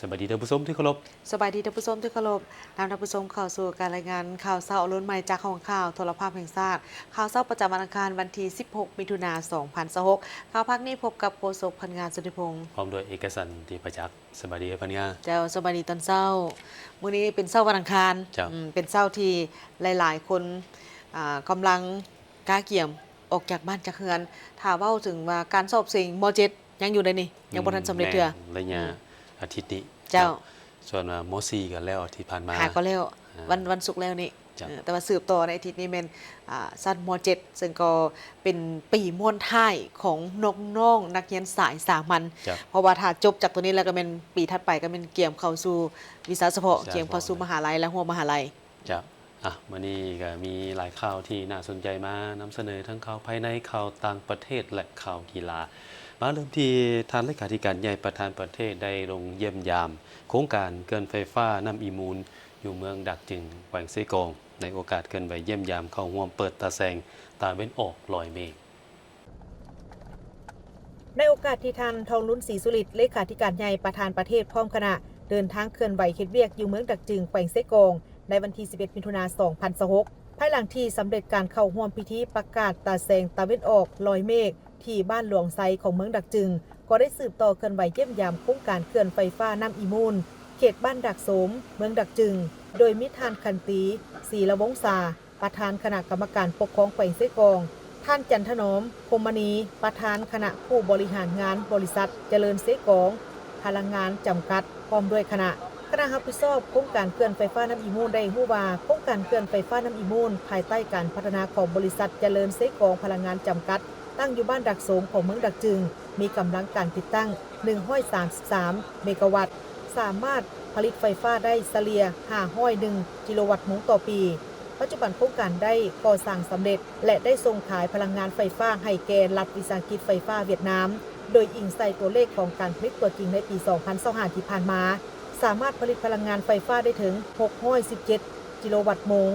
ສະບາຍດີທ່ານຜູ້ຊົມທີ່ເຄົາລົບ. ສະບາຍດີທ່ານຜູ້ຊົມທີ່ເຄົາລົບ. ນຳທ່ານຜູ້ຊົມເຂົ້າສູ່ການລາຍງານຂ່າວເຊົ້າອາລຸນໃໝ່ຈາກຫ້ອງຂ່າວໂທລະພາບແຫ່ງຊາດ. ຂ່າວເຊົ້າປະຈຳວັນອັງຄານ ວັນທີສິບຫົກ ມິຖຸນາ ສອງພັນຊາວຫົກ. ຂ່າວພາກນີ້ພົບກັບໂຄສົກ ພັນງາ ສຸທິພົງ ພ້ອມດ້ວຍເອກະສັນ ທິບປະຈັກ. ສະບາຍດີພັນງາ. ເຈົ້າ, ສະບາຍດີຕອນເຊົ້າ. ມື້ນີ້ເປັນເຊົ້າວັນອັງຄານ. ເຈົ້າ. ອືມ, ເປັນເຊົ້າທີ່ຫຼາຍໆຄົນ, ອ່າ, ກຳລັງກະກຽມອອກຈາກບ້ານຈາກເຮືອນ. ຖ້າເວົ້າເຖິງວ່າການສອບເສັງ ມໍເຈັດ ຍັງຢູ່ໃນນີ້, ຍັງບໍ່ທັນສຳເລັດເທື່ອ. ອືມ, ແມ່ນ, ໄລຍະອາທິດນີ້. ເຈົ້າ. ເນາະ. ສ່ວນວ່າ ມໍສີ່ ກໍແລ້ວອາທິດຜ່ານມາ. ຫາກໍແລ້ວ. ອ່າ. ວັນ, ວັນສຸກແລ້ວນີ້. ເຈົ້າ. ເອີ, ແຕ່ວ່າສືບຕໍ່ໃນອາທິດນີ້ແມ່ນ, ອ່າ, ຊັ້ນ ມໍເຈັດ ເຊິ່ງກໍເປັນປີມ້ວນທ້າຍຂອງນ້ອງໆນັກຮຽນສາຍສາມັນ. ເຈົ້າ. ເພາະວ່າຖ້າຈົບຈາກຕົວນີ້ແລ້ວກໍແມ່ນປີຖັດໄປກໍແມ່ນກຽມເຂົ້າສູ່ວິຊາສະເພາະ, ວິຊາສະເພາະ, ກຽມເຂົ້າສູ່ມະຫາໄລ ແລະ ຫົວມະຫາໄລ. ເຈົ້າ. ອ່ະ, ມື້ນີ້ກໍມີຫຼາຍຂ່າວທີ່ໜ້າສົນໃຈມານຳສະເໜີ, ທັງຂ່າວພາຍໃນ, ຂ່າວຕ່າງປະເທດ ແລະ ຂ່າວກິລາ. ມາເລີ່ມທີ່ທ່ານເລຂາທິການໃຫຍ່ປະທານປະເທດໄດ້ລົງຢ້ຽມຢາມໂຄງການເຂື່ອນໄຟຟ້ານ້ຳອີມູນ ຢູ່ເມືອງດາກຈຶງ ແຂວງເຊກອງ ໃນໂອກາດເຄື່ອນໄຫວຢ້ຽມຢາມເຂົ້າຮ່ວມເປີດຕາແສງຕາເວັນອອກລອຍເມກ. ໃນໂອກາດທີ່ທ່ານ ທອງລຸນ ສີສຸລິດ ເລຂາທິການໃຫຍ່ປະທານປະເທດ ພ້ອມຄະນະ ເດີນທາງເຄື່ອນໄຫວເຮັດວຽກຢູ່ເມືອງດາກຈຶງ ແຂວງເຊກອງ ໃນວັນທີສິບເອັດ ມິຖຸນາ ສອງພັນຊາວຫົກ ພາຍຫຼັງທີ່ສຳເລັດການເຂົ້າຮ່ວມພິທີປະກາດຕາແສງຕາເວັນອອກລອຍເມກ ທີ່ບ້ານຫຼວງໄຊຂອງເມືອງດາກຈຶງ ກໍໄດ້ສືບຕໍ່ເຄື່ອນໄຫວຢ້ຽມຢາມໂຄງການເຂື່ອນໄຟຟ້ານ້ຳອີມູນ ເຂດບ້ານດາກໂສມ ເມືອງດາກຈຶງ ໂດຍມີທ່ານ ຂັນຕີ ສີລະວົງສາ ປະທານຄະນະກຳມະການປົກຄອງແຂວງເຊກອງ, ທ່ານ ຈັນທະໜອມ ພົມມະນີ ປະທານຄະນະຜູ້ບໍລິຫານງານບໍລິສັດຈະເລີນເຊກອງພະລັງງານຈຳກັດ ພ້ອມດ້ວຍຄະນະ. ຄະນະຮັບຜິດຊອບໂຄງການເຂື່ອນໄຟຟ້ານ້ຳອີມູນໄດ້ຮູ້ວ່າ ໂຄງການເຂື່ອນໄຟຟ້ານ້ຳອີມູນ ພາຍໃຕ້ການພັດທະນາຂອງບໍລິສັດຈະເລີນເຊກອງພະລັງງານຈຳກັດ ຕັ້ງຢູ່ບ້ານດາກໂສມຂອງເມືອງດາກຈຶງ ມີກຳລັງການຕິດຕັ້ງໜຶ່ງຮ້ອຍສາມສິບສາມເມກາວັດ, ສາມາດຜະລິດໄຟຟ້າໄດ້ສະເລ່ຍຫ້າຮ້ອຍໜຶ່ງກິໂລວັດໂມງຕໍ່ປີ. ປັດຈຸບັນໂຄງການໄດ້ກໍ່ສ້າງສຳເລັດ ແລະ ໄດ້ສົ່ງຂາຍພະລັງງານໄຟຟ້າໃຫ້ແກ່ລັດວິສາຫະກິດໄຟຟ້າຫວຽດນາມ, ໂດຍອີງໃສ່ຕົວເລກຂອງການຜະລິດຕົວຈິງໃນປີສອງພັນຊາວຫ້າທີ່ຜ່ານມາ, ສາມາດຜະລິດພະລັງງານໄຟຟ້າໄດ້ເຖິງຫົກຮ້ອຍສິບເຈັດກິໂລວັດໂມງ.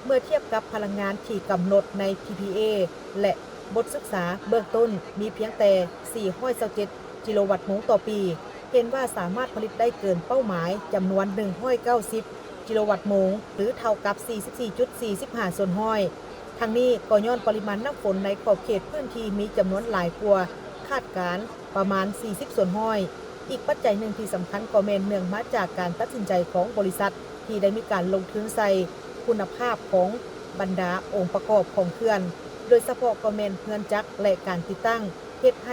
ເມື່ອທຽບກັບພະລັງງານທີ່ກຳນົດໃນ ພີພີເອ ແລະ ບົດສຶກສາເບື້ອງຕົ້ນມີພຽງແຕ່ສີ່ຮ້ອຍຊາວເຈັດກິໂລວັດໂມງຕໍ່ປີ, ເຫັນວ່າສາມາດຜະລິດໄດ້ເກີນເປົ້າໝາຍຈຳນວນໜຶ່ງຮ້ອຍເກົ້າສິບກິໂລວັດໂມງ ຫຼື ເທົ່າກັບສີ່ສິບສີ່ຈຸດສີ່ຫ້າສ່ວນຮ້ອຍ. ທັງນີ້ກໍຍ້ອນປະລິມານນ້ຳຝົນໃນຂອບເຂດພື້ນທີ່ມີຈຳນວນຫຼາຍກວ່າຄາດການປະມານສີ່ສິບສ່ວນຮ້ອຍ. ອີກປັດໄຈໜຶ່ງທີ່ສຳຄັນກໍແມ່ນເນື່ອງມາຈາກການຕັດສິນໃຈຂອງບໍລິສັດ ທີ່ໄດ້ມີການລົງທຶນໃສ່ຄຸນນະພາບຂອງບັນດາອົງປະກອບຂອງເຂື່ອນ, ໂດຍສະເພາະກໍແມ່ນເຮືອນຈັກ ແລະ ການຕິດຕັ້ງ, ເຮັດໃຫ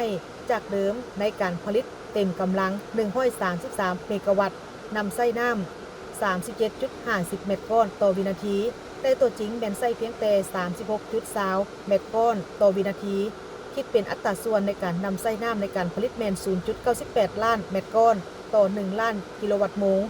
້ຈາກເດີມໃນການຜະລິດເຕັມກຳລັງໜຶ່ງຮ້ອຍສາມສິບສາມເມກາວັດ, ນຳໃຊ້ນ້ຳສາມສິບເຈັດຈຸດຫ້າສິບແມັດກ້ອນຕໍ່ວິນາທີ, ແຕ່ຕົວຈິງແມ່ນໃຊ້ພຽງແຕ່ສາມສິບຫົກຈຸດຊາວແມັດກ້ອນຕໍ່ວິນາທີ, ຄິດເປັນອັດຕາສ່ວນໃນການນຳໃຊ້ນ້ຳໃນການຜະລິດແມ່ນສູນຈຸດເກົ້າສິບແປດລ້ານແມັດກ້ອນຕໍ່ໜຶ່ງລ້ານກິໂລວັດໂມງ,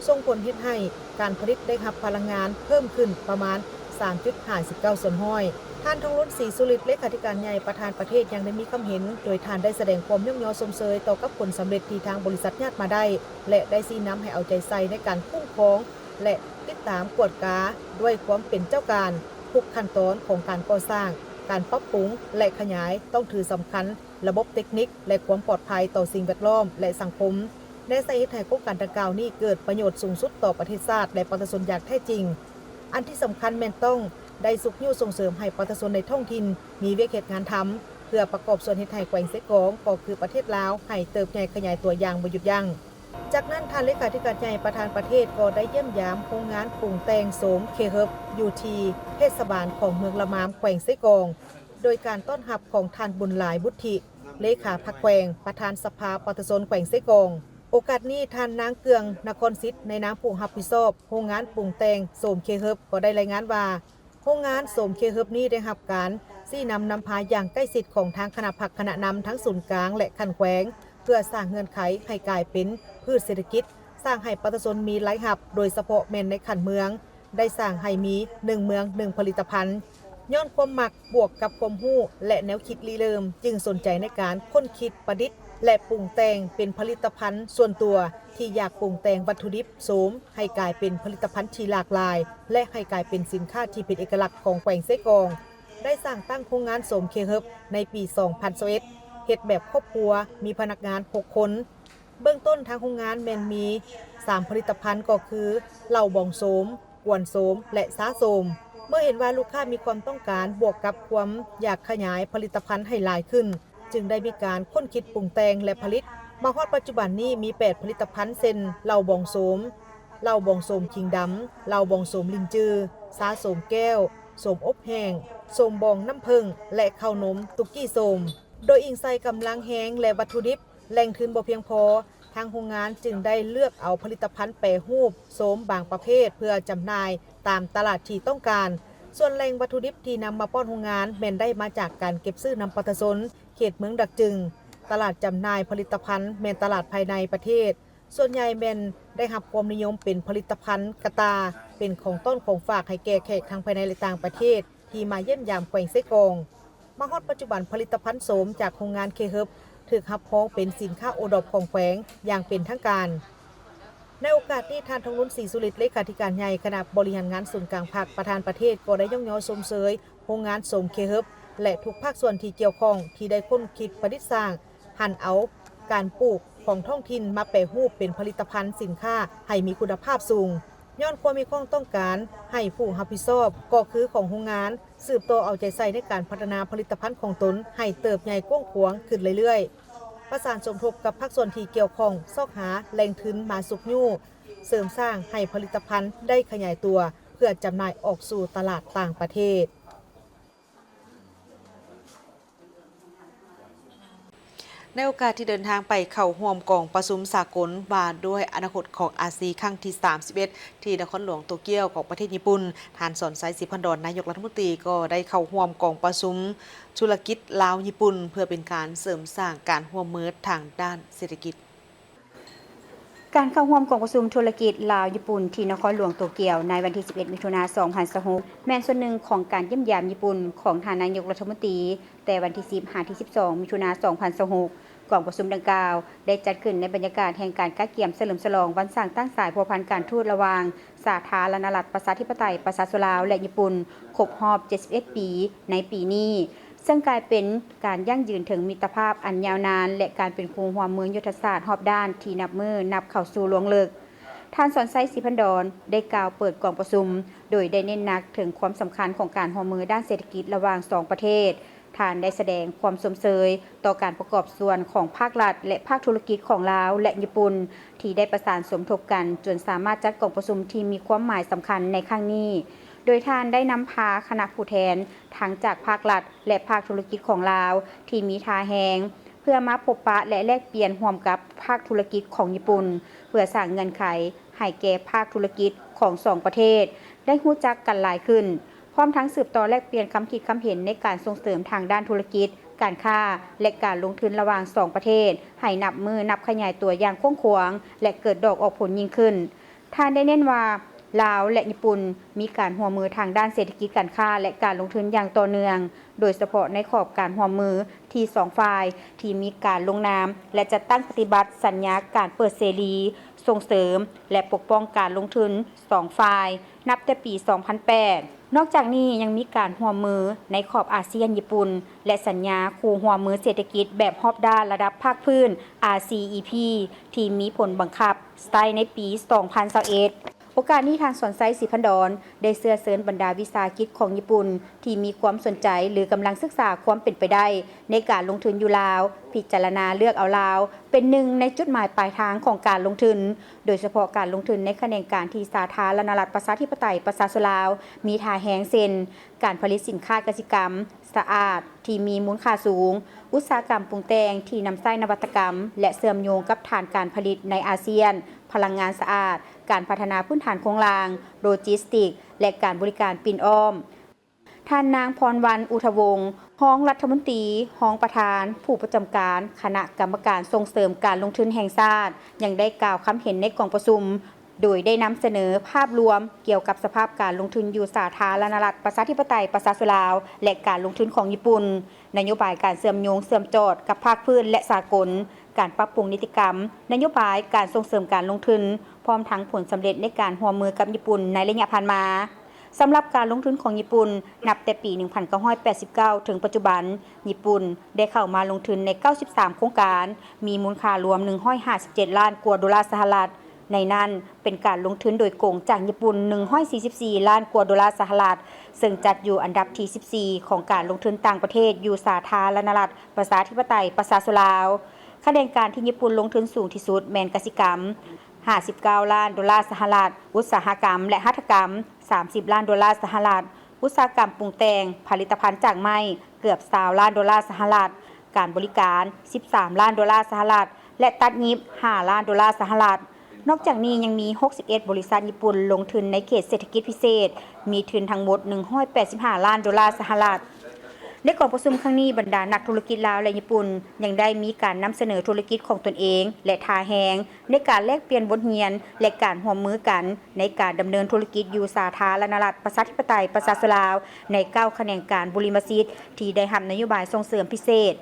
ສົ່ງຜົນເຮັດໃຫ້ການຜະລິດໄດ້ຮັບພະລັງງານເພີ່ມຂຶ້ນປະມານສາມຈຸດຫ້າສິບເກົ້າສ່ວນຮ້ອຍ. ທ່ານ ທອງລຸນ ສີສຸລິດ ເລຂາທິການໃຫຍ່ປະທານປະເທດ ຍັງໄດ້ມີຄຳເຫັນ, ໂດຍທ່ານໄດ້ສະແດງຄວາມຍ້ອງຍໍຊົມເຊີຍຕໍ່ກັບຜົນສຳເລັດທີ່ທາງບໍລິສັດຍາດມາໄດ້ ແລະ ໄດ້ຊີ້ນຳໃຫ້ເອົາໃຈໃສ່ໃນການຄຸ້ມຄອງ ແລະ ຕິດຕາມກວດກາດ້ວຍຄວາມເປັນເຈົ້າການ. ທຸກຂັ້ນຕອນຂອງການກໍ່ສ້າງ, ການປັບປຸງ ແລະ ຂະຫຍາຍ ຕ້ອງຖືສຳຄັນລະບົບເຕັກນິກ ແລະ ຄວາມປອດໄພຕໍ່ສິ່ງແວດລ້ອມ ແລະ ສັງຄົມ, ແນໃສ່ເຮັດໃຫ້ໂຄງການດັ່ງກ່າວນີ້ເກີດປະໂຫຍດສູງສຸດຕໍ່ປະເທດຊາດ ແລະ ປະຊາຊົນຢ່າງແທ້ຈິງ. ອັນທີ່ສຳຄັນແມ່ນຕ້ອງໄດ້ຊຸກຍູ້ສົ່ງເສີມໃຫ້ປະຊາຊົນໃນທ້ອງຖິ່ນມີວຽກເຮັດງານທຳ, ເພື່ອປະກອບສ່ວນເຮັດໃຫ້ແຂວງເຊກອງ ກໍຄືປະເທດລາວ ໃຫ້ເຕີບໃຫຍ່ຂະຫຍາຍຕົວຢ່າງບໍ່ຢຸດຢັ້ງ. ຈາກນັ້ນ, ທ່ານເລຂາທິການໃຫຍ່ປະທານປະເທດກໍໄດ້ຢ້ຽມຢາມໂຮງງານປຸງແຕ່ງໂສມເຄເຮີບ ຢູ່ທີ່ເທດສະບານຂອງເມືອງລະມາມ ແຂວງເຊກອງ ໂດຍການຕ້ອນຮັບຂອງທ່ານ ບຸນຫຼາຍ ບຸດທິ ເລຂາພັກແຂວງ, ປະທານສະພາປະຊາຊົນແຂວງເຊກອງ. ໂອກາດນີ້, ທ່ານ ນາງ ເກືອງ ນະຄອນສິດ ໃນນາມຜູ້ຮັບຜິດຊອບໂຮງງານປຸງແຕ່ງໂສມເຄເຮີບ ກໍໄດ້ລາຍງານວ່າ, ໂຮງງານໂສມເຄເຮີບນີ້ໄດ້ຮັບການຊີ້ນຳນຳພາຢ່າງໃກ້ຊິດຂອງທາງຄະນະພັກຄະນະນຳທັງສູນກາງ ແລະ ຂັ້ນແຂວງ ເພື່ອສ້າງເງື່ອນໄຂໃຫ້ກາຍເປັນພືດເສດຖະກິດ, ສ້າງໃຫ້ປະຊາຊົນມີລາຍຮັບ, ໂດຍສະເພາະແມ່ນໃນຂັ້ນເມືອງ, ໄດ້ສ້າງໃຫ້ມີໜຶ່ງເມືອງໜຶ່ງຜະລິດຕະພັນ. ຍ້ອນຄວາມມັກບວກກັບຄວາມຮູ້ ແລະ ແນວຄິດລິເລີ່ມ, ຈຶ່ງສົນໃຈໃນການຄົ້ນຄິດປະດິດ ແລະ ປຸງແຕ່ງເປັນຜະລິດຕະພັນສ່ວນຕົວ ທີ່ຢາກປຸງແຕ່ງວັດຖຸດິບໂສມ ໃຫ້ກາຍເປັນຜະລິດຕະພັນທີ່ຫຼາກຫຼາຍ ແລະ ໃຫ້ກາຍເປັນສິນຄ້າທີ່ເປັນເອກະລັກຂອງແຂວງເຊກອງ. ໄດ້ສ້າງຕັ້ງໂຮງງານໂສມເຄເຮີບໃນປີສອງພັນຊາວເອັດ ເຮັດແບບຄອບຄົວ, ມີພະນັກງານຫົກຄົນ. ເບື້ອງຕົ້ນທາງໂຮງງານແມ່ນມີສາມຜະລິດຕະພັນ ກໍຄືເຫຼົ້າບອງໂສມ, ກວນໂສມ ແລະ ຊາໂສມ. ເມື່ອເຫັນວ່າລູກຄ້າມີຄວາມຕ້ອງການ ບວກກັບຄວາມຢາກຂະຫຍາຍຜະລິດຕະພັນໃຫ້ຫຼາຍຂຶ້ນ, ຈຶ່ງໄດ້ມີການຄົ້ນຄິດປຸງແຕ່ງ ແລະ ຜະລິດ. ມາຮອດປັດຈຸບັນນີ້ມີແປດຜະລິດຕະພັນ ເຊັ່ນ ເຫຼົ້າບອງໂສມ, ເຫຼົ້າບອງໂສມຂີງດຳ, ເຫຼົ້າບອງໂສມລິນຈື, ຊາໂສມແກ້ວ, ໂສມອົບແຫ້ງ, ໂສມບອງນ້ຳເຜິ້ງ ແລະ ເຂົ້າໜົມຕຸກກີ້ໂສມ. ໂດຍອີງໃສ່ກຳລັງແຮງ ແລະ ວັດຖຸດິບ, ແຫຼ່ງທຶນບໍ່ພຽງພໍ, ທາງໂຮງງານຈຶ່ງໄດ້ເລືອກເອົາຜະລິດຕະພັນແປຮູບໂສມບາງປະເພດ ເພື່ອຈຳໜ່າຍຕາມຕະຫຼາດທີ່ຕ້ອງການ. ສ່ວນແຫຼ່ງວັດຖຸດິບທີ່ນຳມາປ້ອນໂຮງງານ ແມ່ນໄດ້ມາຈາກການເກັບຊື້ນຳປະຊາຊົນເຂດເມືອງດາກຈຶງ. ຕະຫຼາດຈຳໜ່າຍຜະລິດຕະພັນແມ່ນຕະຫຼາດພາຍໃນປະເທດ, ສ່ວນໃຫຍ່ແມ່ນໄດ້ຮັບຄວາມນິຍົມເປັນຜະລິດຕະພັນກະຕ່າ, ເປັນຂອງຕ້ອນຂອງຝາກໃຫ້ແກ່ແຂກທັງພາຍໃນ ແລະ ຕ່າງປະເທດທີ່ມາຢ້ຽມຢາມແຂວງເຊກອງ. ມາຮອດປັດຈຸບັນ, ຜະລິດຕະພັນໂສມຈາກໂຮງງານເຄເຮີບ ຖືກຮັບຮອງເປັນສິນຄ້າໂອດອບຂອງແຂວງຢ່າງເປັນທາງການ. ໃນໂອກາດນີ້, ທ່ານ ທອງລຸນ ສີສຸລິດ ເລຂາທິການໃຫຍ່ຄະນະບໍລິຫານງານສູນກາງພັກ, ປະທານປະເທດ ກໍໄດ້ຍ້ອງຍໍຊົມເຊີຍໂຮງງານໂສມເຄເຮີບ ແລະ ທຸກພາກສ່ວນທີ່ກ່ຽວຂ້ອງ ທີ່ໄດ້ຄົ້ນຄິດປະດິດສ້າງ, ຫັນເອົາການປູກຂອງທ້ອງຖິ່ນມາແປຮູບເປັນຜະລິດຕະພັນສິນຄ້າໃຫ້ມີຄຸນນະພາບສູງ. ຍ້ອນຄວາມມີຄວາມຕ້ອງການໃຫ້ຜູ້ຮັບຜິດຊອບ ກໍຄືຂອງໂຮງງານ ສືບຕໍ່ເອົາໃຈໃສ່ໃນການພັດທະນາຜະລິດຕະພັນຂອງຕົນໃຫ້ເຕີບໃຫຍ່ກວ້າງຂວາງຂຶ້ນເລື້ອຍໆ, ປະສານສົມທົບກັບພາກສ່ວນທີ່ກ່ຽວຂ້ອງ ຊອກຫາແຫຼ່ງທຶນມາຊຸກຍູ້, ເສີມສ້າງໃຫ້ຜະລິດຕະພັນໄດ້ຂະຫຍາຍຕົວ ເພື່ອຈຳໜ່າຍອອກສູ່ຕະຫຼາດຕ່າງປະເທດ. ໃນໂອກາດທີ່ເດີນທາງໄປເຂົ້າຮ່ວມກອງປະຊຸມສາກົນວ່າດ້ວຍອະນາຄົດຂອງອາຊີຄັ້ງທີສາມສິບເອັດ ທີ່ນະຄອນຫຼວງໂຕກຽວຂອງປະເທດຍີ່ປຸ່ນ, ທ່ານ ສອນໄຊ ສີພັນດອນ ນາຍົກລັດຖະມົນຕີ ກໍໄດ້ເຂົ້າຮ່ວມກອງປະຊຸມທຸລະກິດລາວຍີ່ປຸ່ນ ເພື່ອເປັນການເສີມສ້າງການຮ່ວມມືທາງດ້ານເສດຖະກິດ. ການເຂົ້າຮ່ວມກອງປະຊຸມທຸລະກິດລາວຍີ່ປຸ່ນທີ່ນະຄອນຫຼວງໂຕກຽວໃນວັນທີສິບເອັດ ມິຖຸນາ ສອງພັນຊາວຫົກ ແມ່ນສ່ວນໜຶ່ງຂອງການຢ້ຽມຢາມຍີ່ປຸ່ນຂອງທ່ານນາຍົກລັດຖະມົນຕີ ແຕ່ວັນທີສິບ ຫາ ທີສິບສອງ ມິຖຸນາ ສອງພັນຊາວຫົກ. ກອງປະຊຸມດັ່ງກ່າວໄດ້ຈັດຂຶ້ນໃນບັນຍາກາດແຫ່ງການກະກຽມສະເຫຼີມສະຫຼອງວັນສ້າງຕັ້ງສາຍພົວພັນການທູດລະຫວ່າງສາທາລະນະລັດປະຊາທິປະໄຕປະຊາຊົນລາວ ແລະ ຍີ່ປຸ່ນ ຄົບຮອບ ເຈັດສິບເອັດ ປີໃນປີນີ້. ເຊິ່ງກາຍເປັນການຢັ້ງຢືນເຖິງມິດຕະພາບອັນຍາວນານ ແລະ ການເປັນຄູ່ຮ່ວມມືຍຸດທະສາດຮອບດ້ານທີ່ນັບມື້ນັບເຂົ້າສູ່ລວງເລິກ. ທ່ານ ສອນໄຊ ສີພັນດອນ ໄດ້ກ່າວເປີດກອງປະຊຸມ ໂດຍໄດ້ເນັ້ນໜັກເຖິງຄວາມສຳຄັນຂອງການຮ່ວມມືດ້ານເສດຖະກິດລະຫວ່າງສອງປະເທດ. ທ່ານໄດ້ສະແດງຄວາມຊົມເຊີຍຕໍ່ການປະກອບສ່ວນຂອງພາກລັດ ແລະ ພາກທຸລະກິດຂອງລາວ ແລະ ຍີ່ປຸ່ນ ທີ່ໄດ້ປະສານສົມທົບກັນ ຈົນສາມາດຈັດກອງປະຊຸມທີ່ມີຄວາມໝາຍສຳຄັນໃນຄັ້ງນີ້, ໂດຍທ່ານໄດ້ນຳພາຄະນະຜູ້ແທນ ທັງຈາກພາກລັດ ແລະ ພາກທຸລະກິດຂອງລາວ ທີ່ມີທ່າແຮງ ເພື່ອມາພົບປະ ແລະ ແລກປ່ຽນຮ່ວມກັບພາກທຸລະກິດຂອງຍີ່ປຸ່ນ ເພື່ອສ້າງເງື່ອນໄຂໃຫ້ແກ່ພາກທຸລະກິດຂອງສອງປະເທດໄດ້ຮູ້ຈັກກັນຫຼາຍຂຶ້ນ, ພ້ອມທັງສືບຕໍ່ແລກປ່ຽນຄຳຄິດຄຳເຫັນໃນການສົ່ງເສີມທາງດ້ານທຸລະກິດ, ການຄ້າ ແລະ ການລົງທຶນລະຫວ່າງສອງປະເທດ ໃຫ້ນັບມື້ນັບຂະຫຍາຍຕົວຢ່າງກວ້າງຂວາງ ແລະ ເກີດດອກອອກຜົນຍິ່ງຂຶ້ນ. ທ່ານໄດ້ເນັ້ນວ່າ ລາວ ແລະ ຍີ່ປຸ່ນ ມີການຮ່ວມມືທາງດ້ານເສດຖະກິດ, ການຄ້າ ແລະ ການລົງທຶນຢ່າງຕໍ່ເນື່ອງ, ໂດຍສະເພາະໃນຂອບການຮ່ວມມືທີ່ສອງຝ່າຍທີ່ມີການລົງນາມ ແລະ ຈັດຕັ້ງປະຕິບັດສັນຍາການເປີດເສລີ, ສົ່ງເສີມ ແລະ ປົກປ້ອງການລົງທຶນສອງຝ່າຍ ນັບແຕ່ປີສອງພັນແປດ. ນອກຈາກນີ້ຍັງມີການຮ່ວມມືໃນຂອບອາຊຽນຍີ່ປຸ່ນ ແລະ ສັນຍາຄູ່ຮ່ວມມືເສດຖະກິດແບບຮອບດ້ານລະດັບພາກພື້ນ ອາຊີອີພີ ທີ່ມີຜົນບັງຄັບໃຊ້ໃນປີສອງພັນຊາວເອັດ. ໂອກາດນີ້ ທ່ານ ສອນໄຊ ສີພັນດອນ ໄດ້ເຊື້ອເຊີນບັນດາວິສາຫະກິດຂອງຍີ່ປຸ່ນທີ່ມີຄວາມສົນໃຈ ຫຼື ກຳລັງສຶກສາຄວາມເປັນໄປໄດ້ໃນການລົງທຶນຢູ່ລາວ ພິຈາລະນາເລືອກເອົາລາວເປັນໜຶ່ງໃນຈຸດໝາຍປາຍທາງຂອງການລົງທຶນ, ໂດຍສະເພາະການລົງທຶນໃນຂະແໜງການທີ່ສາທາລະນະລັດປະຊາທິປະໄຕປະຊາຊົນລາວມີທ່າແຮງ ເຊັ່ນ ການຜະລິດສິນຄ້າກະສິກຳ ສະອາດ ທີ່ມີມູນຄ່າສູງ, ອຸດສາຫະກຳປຸງແຕ່ງທີ່ນຳໃຊ້ນະວັດຕະກຳ ແລະ ເຊື່ອມໂຍງກັບຖານການຜະລິດໃນອາຊຽນ, ພະລັງງານສະອາດ, ການພັດທະນາພື້ນຖານໂຄງລ່າງ, ໂລຈິສຕິກ ແລະ ການບໍລິການປິ່ນອ້ອມ. ທ່ານນາງ ພອນວັນ ອຸທະວົງ ຮອງລັດຖະມົນຕີ, ຮອງປະທານຜູ້ປະຈຳການຄະນະກຳມະການສົ່ງເສີມການລົງທຶນແຫ່ງຊາດ ຍັງໄດ້ກ່າວຄຳເຫັນໃນກອງປະຊຸມ ໂດຍໄດ້ນຳສະເໜີພາບລວມກ່ຽວກັບສະພາບການລົງທຶນຢູ່ສາທາລະນະລັດປະຊາທິປະໄຕປະຊາຊົນລາວ ແລະ ການລົງທຶນຂອງຍີ່ປຸ່ນ, ນະໂຍບາຍການເຊື່ອມໂຍງເຊື່ອມຈອດກັບພາກພື້ນ ແລະ ສາກົນ, ການປັບປຸງນິຕິກຳ, ນະໂຍບາຍການສົ່ງເສີມການລົງທຶນ, ພ້ອມທັງຜົນສຳເລັດໃນການຮ່ວມມືກັບຍີ່ປຸ່ນໃນໄລຍະຜ່ານມາ. ສຳລັບການລົງທຶນຂອງຍີ່ປຸ່ນ, ນັບແຕ່ປີໜຶ່ງພັນເກົ້າຮ້ອຍແປດສິບເກົ້າເຖິງປັດຈຸບັນ, ຍີ່ປຸ່ນໄດ້ເຂົ້າມາລົງທຶນໃນເກົ້າສິບສາມໂຄງການ, ມີມູນຄ່າລວມໜຶ່ງຮ້ອຍຫ້າສິບເຈັດລ້ານກວ່າໂດລາສະຫະລັດ. ໃນນັ້ນເປັນການລົງທຶນໂດຍກົງຈາກຍີ່ປຸ່ນໜຶ່ງຮ້ອຍສີ່ສິບສີ່ລ້ານກວ່າໂດລາສະຫະລັດ, ເຊິ່ງຈັດຢູ່ອັນດັບທີສິບສີ່ຂອງການລົງທຶນຕ່າງປະເທດຢູ່ສາທາລະນະລັດ ປະຊາທິປະໄຕ ປະຊາຊົນລາວ. ຂະແໜງການທີ່ຍີ່ປຸ່ນລົງທຶນສູງທີ່ສຸດແມ່ນກະສິກຳ ຫ້າສິບເກົ້າລ້ານໂດລາສະຫະລັດ, ອຸດສາຫະກຳ ແລະ ຫັດຖະກຳ ສາມສິບລ້ານໂດລາສະຫະລັດ, ອຸດສາຫະກຳປຸງແຕ່ງຜະລິດຕະພັນຈາກໄມ້ ເກືອບຊາວລ້ານໂດລາສະຫະລັດ, ການບໍລິການ ສິບສາມລ້ານໂດລາສະຫະລັດ ແລະ ຕັດຫຍິບ ຫ້າລ້ານໂດລາສະຫະລັດ. ນອກຈາກນີ້ຍັງມີ ຫົກສິບເອັດ ບໍລິສັດຍີ່ປຸ່ນລົງທຶນໃນເຂດເສດຖະກິດພິເສດ, ມີທຶນທັງໝົດ ໜຶ່ງຮ້ອຍແປດສິບຫ້າລ້ານໂດລາສະຫະລັດ. ໃນກອງປະຊຸມຄັ້ງນີ້, ບັນດານັກທຸລະກິດລາວ ແລະ ຍີ່ປຸ່ນ ຍັງໄດ້ມີການນຳສະເໜີທຸລະກິດຂອງຕົນເອງ ແລະ ທ່າແຮງ ໃນການແລກປ່ຽນບົດຮຽນ ແລະ ການຮ່ວມມືກັນໃນການດຳເນີນທຸລະກິດຢູ່ສາທາລະນະລັດ ປະຊາທິປະໄຕ ປະຊາຊົນລາວ ໃນເກົ້າຂະແໜງການບຸລິມະສິດ ທີ່ໄດ້ຮັບນະໂຍບາຍສົ່ງເສີມພິເສດ.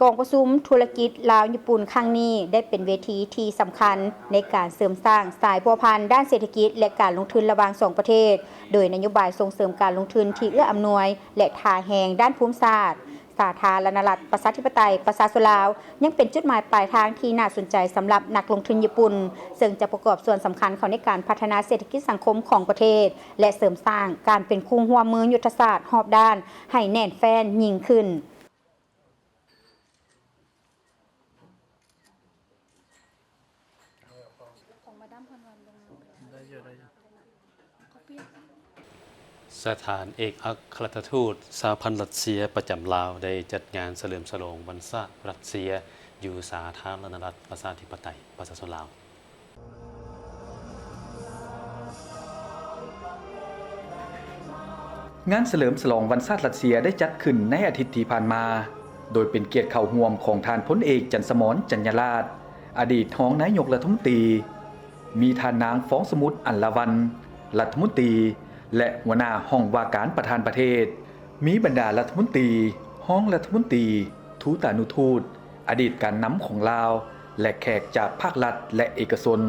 ກອງປະຊຸມທຸລະກິດລາວຍີ່ປຸ່ນຄັ້ງນີ້ ໄດ້ເປັນເວທີທີ່ສຳຄັນໃນການເສີມສ້າງສາຍພົວພັນດ້ານເສດຖະກິດ ແລະ ການລົງທຶນລະຫວ່າງສອງປະເທດ, ໂດຍນະໂຍບາຍສົ່ງເສີມການລົງທຶນທີ່ເອື້ອອຳນວຍ ແລະ ທ່າແຮງດ້ານພູມສາດ, ສາທາລະນະລັດ ປະຊາທິປະໄຕ ປະຊາຊົນລາວ ຍັງເປັນຈຸດໝາຍປາຍທາງທີ່ໜ້າສົນໃຈສຳລັບນັກລົງທຶນຍີ່ປຸ່ນ, ເຊິ່ງຈະປະກອບສ່ວນສຳຄັນເຂົ້າໃນການພັດທະນາເສດຖະກິດສັງຄົມຂອງປະເທດ ແລະ ເສີມສ້າງການເປັນຄູ່ຮ່ວມມືຍຸດທະສາດຮອບດ້ານໃຫ້ແໜ້ນແຟ້ນຍິ່ງຂຶ້ນ. ສະຖານເອກອັກຄະລັດຖະທູດສະຫະພັນລັດເຊຍປະຈຳລາວ ໄດ້ຈັດງານສະເຫຼີມສະຫຼອງວັນຊາດລັດເຊຍ ຢູ່ສາທາລະນະລັດ ປະຊາທິປະໄຕ ປະຊາຊົນລາວ. ງານສະເຫຼີມສະຫຼອງວັນຊາດລັດເຊຍໄດ້ຈັດຂຶ້ນໃນອາທິດທີ່ຜ່ານມາ, ໂດຍເປັນກຽດເຂົ້າຮ່ວມຂອງທ່ານພົນເອກ ຈັນສະໝອນ ຈັນຍາລາດ, ອະດີດຮອງນາຍົກລັດຖະມົນຕີ, ມີທ່ານນາງ ຟອງສະໝຸດ ອັນລາວັນ ລັດຖະມົນຕີ ແລະ ຫົວໜ້າຫ້ອງວ່າການປະທານປະເທດ, ມີບັນດາລັດຖະມົນຕີ, ຮອງລັດຖະມົນຕີ, ທູຕານຸທູດ, ອະດີດການນຳຂອງລາວ ແລະ ແຂກຈາກພາກລັດ ແລະ ເອກະຊົນ.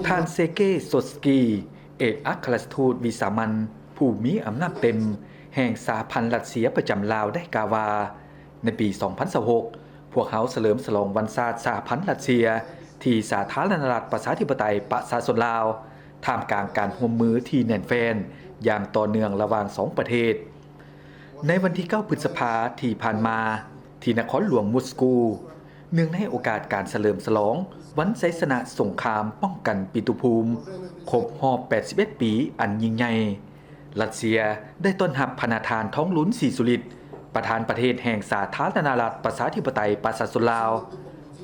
ທ່ານ ເຊເກ ໂຊສກີ ເອກອັກຄະລັດຖະທູດວິສາມັນຜູ້ມີອຳນາດເຕັມແຫ່ງສະຫະພັນລັດເຊຍປະຈຳລາວ ໄດ້ກ່າວວ່າ, ໃນປີສອງພັນຊາວຫົກ ພວກເຮົາສະເຫຼີມສະຫຼອງວັນຊາດສະຫະພັນລັດເຊຍ ທີ່ສາທາລະນະລັດ ປະຊາທິປະໄຕ ປະຊາຊົນລາວ, ທ່າມກາງການຮ່ວມມືທີ່ແໜ້ນແຟ້ນຢ່າງຕໍ່ເນື່ອງລະຫວ່າງສອງປະເທດ. ໃນວັນທີເກົ້າ ພຶດສະພາທີ່ຜ່ານມາ, ທີ່ນະຄອນຫຼວງມົສກູ, ເນື່ອງໃນໂອກາດການສະເຫຼີມສະຫຼອງວັນໄຊຊະນະສົງຄາມປ້ອງກັນປິຕຸພູມ ຄົບຮອບແປດສິບເອັດປີອັນຍິ່ງໃຫຍ່, ລັດເຊຍໄດ້ຕ້ອນຮັບພະນະທ່ານ ທອງລຸນ ສີສຸລິດ, ປະທານປະເທດແຫ່ງສາທາລະນະລັດ ປະຊາທິປະໄຕ ປະຊາຊົນລາວ,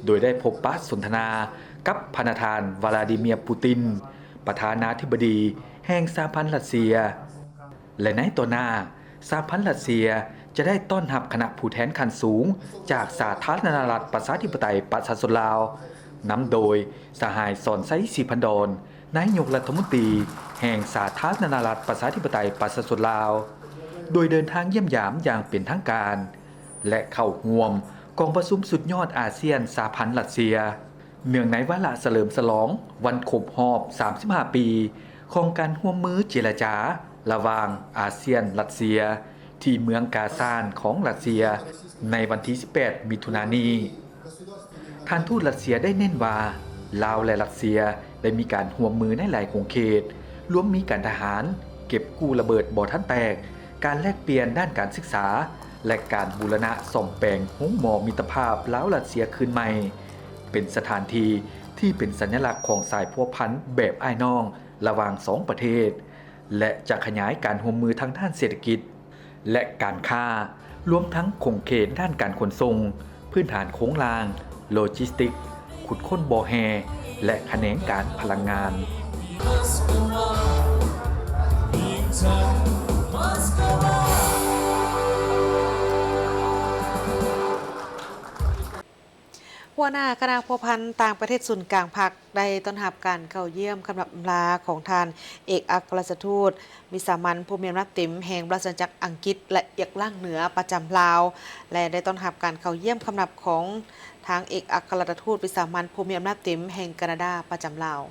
ໂດຍໄດ້ພົບປະສົນທະນາກັບພະນະທ່ານ ວລາດີເມຍ ປູຕິນ, ປະທານາທິບໍດີແຫ່ງສະຫະພັນລັດເຊຍ. ແລະ ໃນຕໍ່ໜ້າ, ສະຫະພັນລັດເຊຍຈະໄດ້ຕ້ອນຮັບຄະນະຜູ້ແທນຂັ້ນສູງຈາກສາທາລະນະລັດ ປະຊາທິປະໄຕ ປະຊາຊົນລາວ, ນຳໂດຍສະຫາຍ ສອນໄຊ ສີພັນດອນ, ນາຍົກລັດຖະມົນຕີແຫ່ງສາທາລະນະລັດ ປະຊາທິປະໄຕ ປະຊາຊົນລາວ, ໂດຍເດີນທາງຢ້ຽມຢາມຢ່າງເປັນທາງການ ແລະ ເຂົ້າຮ່ວມກອງປະຊຸມສຸດຍອດອາຊຽນ ສະຫະພັນລັດເຊຍ. ເນື່ອງໃນວາລະສະເຫຼີມສະຫຼອງວັນຄົບຮອບສາມສິບຫ້າປີຂອງການຮ່ວມມືເຈລະຈາລະຫວ່າງອາຊຽນ-ລັດເຊຍ ທີ່ເມືອງກາຊານຂອງລັດເຊຍ ໃນວັນທີສິບແປດ ມິຖຸນານີ້, ທ່ານທູດລັດເຊຍໄດ້ເນັ້ນວ່າ ລາວ ແລະ ລັດເຊຍໄດ້ມີການຮ່ວມມືໃນຫຼາຍຂົງເຂດ, ລວມມີການທະຫານ, ເກັບກູ້ລະເບີດບໍ່ທັນແຕກ, ການແລກປ່ຽນດ້ານການສຶກສາ ແລະ ການບູລະນະສ້ອມແປງໂຮງໝໍມິດຕະພາບລາວ-ລັດເຊຍຄືນໃໝ່, ເປັນສະຖານທີ່ທີ່ເປັນສັນຍະລັກຂອງສາຍພົວພັນແບບອ້າຍນ້ອງລະຫວ່າງສອງປະເທດ ແລະ ຈະຂະຫຍາຍການຮ່ວມມືທາງດ້ານເສດຖະກິດ ແລະ ການຄ້າ, ລວມທັງຂົງເຂດດ້ານການຂົນສົ່ງ, ພື້ນຖານໂຄງລ່າງ, ໂລຈິສຕິກ, ຂຸດຄົ້ນບໍ່ແຮ່ ແລະ ຂະແໜງການພະລັງງານ. ຫົວໜ້າຄະນະພົວພັນຕ່າງປະເທດສູນກາງພັກ ໄດ້ຕ້ອນຮັບການເຂົ້າຢ້ຽມຄຳນັບອຳລາຂອງທ່ານເອກອັກຄະລັດຖະທູດວິສາມັນຜູ້ມີອຳນາດເຕັມແຫ່ງລາຊະອານາຈັກອັງກິດ ແລະ ອຽກລ່າງເໜືອປະຈຳລາວ ແລະ ໄດ້ຕ້ອນຮັບການເຂົ້າຢ້ຽມຄຳນັບຂອງທາງເອກອັກຄະລັດຖະທູດວິສາມັນຜູ້ມີອຳນາດເຕັມແຫ່ງການາດາປະຈຳລາວ.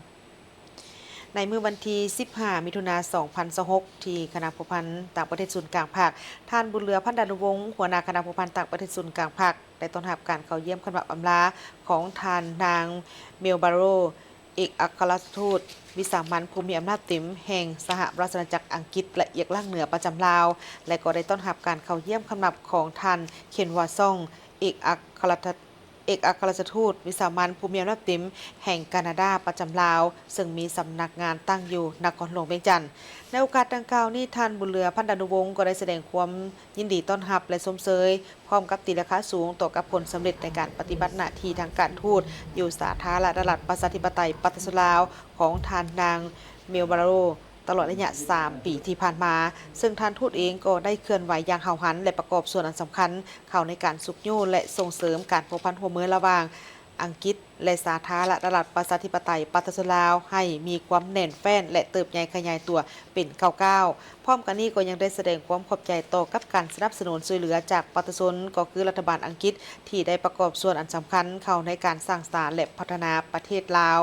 ໃນມື້ວັນທີສິບຫ້າ ມິຖຸນາ ສອງພັນຊາວຫົກ ທີ່ຄະນະພົວພັນຕ່າງປະເທດສູນກາງພັກ, ທ່ານ ບຸນເຫຼືອ ພັນດານຸວົງ ຫົວໜ້າຄະນະພົວພັນຕ່າງປະເທດສູນກາງພັກ ໄດ້ຕ້ອນຮັບການເຂົ້າຢ້ຽມຄຳນັບອຳລາຂອງທ່ານນາງ ເມວ ບາໂຣ ເອກອັກຄະລັດຖະທູດວິສາມັນຜູ້ມີອຳນາດເຕັມແຫ່ງສະຫະລາຊະອານາຈັກອັງກິດ ແລະ ອຽກລ້າງເໜືອປະຈຳລາວ ແລະ ກໍໄດ້ຕ້ອນຮັບການເຂົ້າຢ້ຽມຄຳນັບຂອງທ່ານ ເຄນ ວາຊອງ ເອກອັກຄະລັດຖະ ເອກອັກຄະລັດຖະທູດວິສາມັນຜູ້ມີອຳນາດເຕັມແຫ່ງການາດາປະຈຳລາວ, ເຊິ່ງມີສຳນັກງານຕັ້ງຢູ່ນະຄອນຫຼວງວຽງຈັນ. ໃນໂອກາດດັ່ງກ່າວນີ້, ທ່ານ ບຸນເຫຼືອ ພັນດານຸວົງ ກໍໄດ້ສະແດງຄວາມຍິນດີຕ້ອນຮັບ ແລະ ຊົມເຊີຍ ພ້ອມກັບຕີລາຄາສູງຕໍ່ກັບຜົນສຳເລັດໃນການປະຕິບັດໜ້າທີ່ທາງການທູດຢູ່ສາທາລະນະລັດ ປະຊາທິປະໄຕ ປະຊາຊົນລາວ ຂອງທ່ານນາງ ເມວ ບາໂຣ ຕະຫຼອດໄລຍະສາມປີທີ່ຜ່ານມາ, ເຊິ່ງທ່ານທູດເອງກໍໄດ້ເຄື່ອນໄຫວຢ່າງຫ້າວຫັນ ແລະ ປະກອບສ່ວນອັນສຳຄັນເຂົ້າໃນການຊຸກຍູ້ ແລະ ສົ່ງເສີມການພົວພັນຮ່ວມມືລະຫວ່າງອັງກິດ ແລະ ສາທາລະນະລັດ ປະຊາທິປະໄຕ ປະຊາຊົນລາວ ໃຫ້ມີຄວາມແໜ້ນແຟ້ນ ແລະ ເຕີບໃຫຍ່ຂະຫຍາຍຕົວເປັນກ້າວໆ. ພ້ອມກັນນີ້ກໍຍັງໄດ້ສະແດງຄວາມຂອບໃຈຕໍ່ກັບການສະໜັບສະໜູນຊ່ວຍເຫຼືອຈາກປະຊາຊົນ, ກໍຄືລັດຖະບານອັງກິດ ທີ່ໄດ້ປະກອບສ່ວນອັນສຳຄັນເຂົ້າໃນການສ້າງສານ ແລະ ພັດທະນາປະເທດລາວ.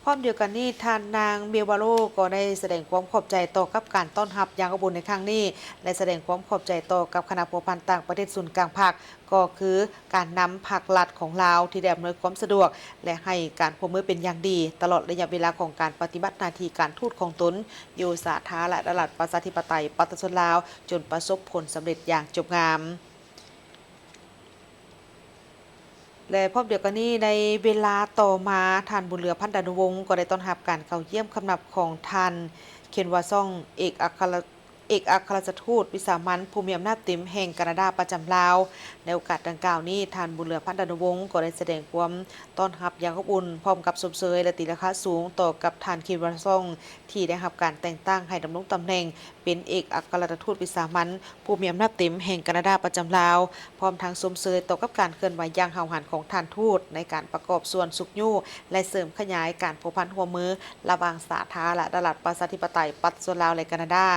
ພ້ອມດຽວກັນນີ້, ທ່ານນາງ ເມວ ບາໂຣ ກໍໄດ້ສະແດງຄວາມຂອບໃຈຕໍ່ກັບການຕ້ອນຮັບຢ່າງອົບອຸ່ນໃນຄັ້ງນີ້ ແລະ ສະແດງຄວາມຂອບໃຈຕໍ່ກັບຄະນະພົວພັນຕ່າງປະເທດສູນກາງພັກ, ກໍຄືການນຳພັກລັດຂອງລາວທີ່ໄດ້ອຳນວຍຄວາມສະດວກ ແລະ ໃຫ້ການຮ່ວມມືເປັນຢ່າງດີ ຕະຫຼອດໄລຍະເວລາຂອງການປະຕິບັດໜ້າທີ່ການທູດຂອງຕົນຢູ່ສາທາລະນະລັດ ປະຊາທິປະໄຕ ປະຊາຊົນລາວ ຈົນປະສົບຜົນສຳເລັດຢ່າງຈົບງາມ. ແລະ ພ້ອມດຽວກັນນີ້, ໃນເວລາຕໍ່ມາ, ທ່ານ ບຸນເຫຼືອ ພັນດານຸວົງ ກໍໄດ້ຕ້ອນຮັບການເຂົ້າຢ້ຽມຄຳນັບຂອງທ່ານ ເຄນ ວາຊອງ ເອກອັກຄະລະ ເອກອັກຄະລັດຖະທູດວິສາມັນຜູ້ມີອຳນາດເຕັມແຫ່ງການາດາປະຈຳລາວ. ໃນໂອກາດດັ່ງກ່າວນີ້, ທ່ານ ບຸນເຫຼືອ ພັນດານຸວົງ ກໍໄດ້ສະແດງຄວາມຕ້ອນຮັບຢ່າງອົບອຸ່ນ ພ້ອມກັບຊົມເຊີຍ ແລະ ຕີລາຄາສູງຕໍ່ກັບທ່ານ ເຄນ ວາຊອງ ທີ່ໄດ້ຮັບການແຕ່ງຕັ້ງໃຫ້ດຳລົງຕຳແໜ່ງເປັນເອກອັກຄະລັດຖະທູດວິສາມັນ ຜູ້ມີອຳນາດເຕັມແຫ່ງການາດາປະຈຳລາວ, ພ້ອມທັງຊົມເຊີຍຕໍ່ກັບການເຄື່ອນໄຫວຢ່າງຫ້າວຫັນຂອງທ່ານທູດໃນການປະກອບສ່ວນຊຸກຍູ້ ແລະ ເສີມຂະຫຍາຍການພົວພັນຮ່ວມມືລະຫວ່າງສາທາລະນະລັດ ປະຊາທິປະໄຕ ປະຊາຊົນລາວ ແລະ ການາດາ,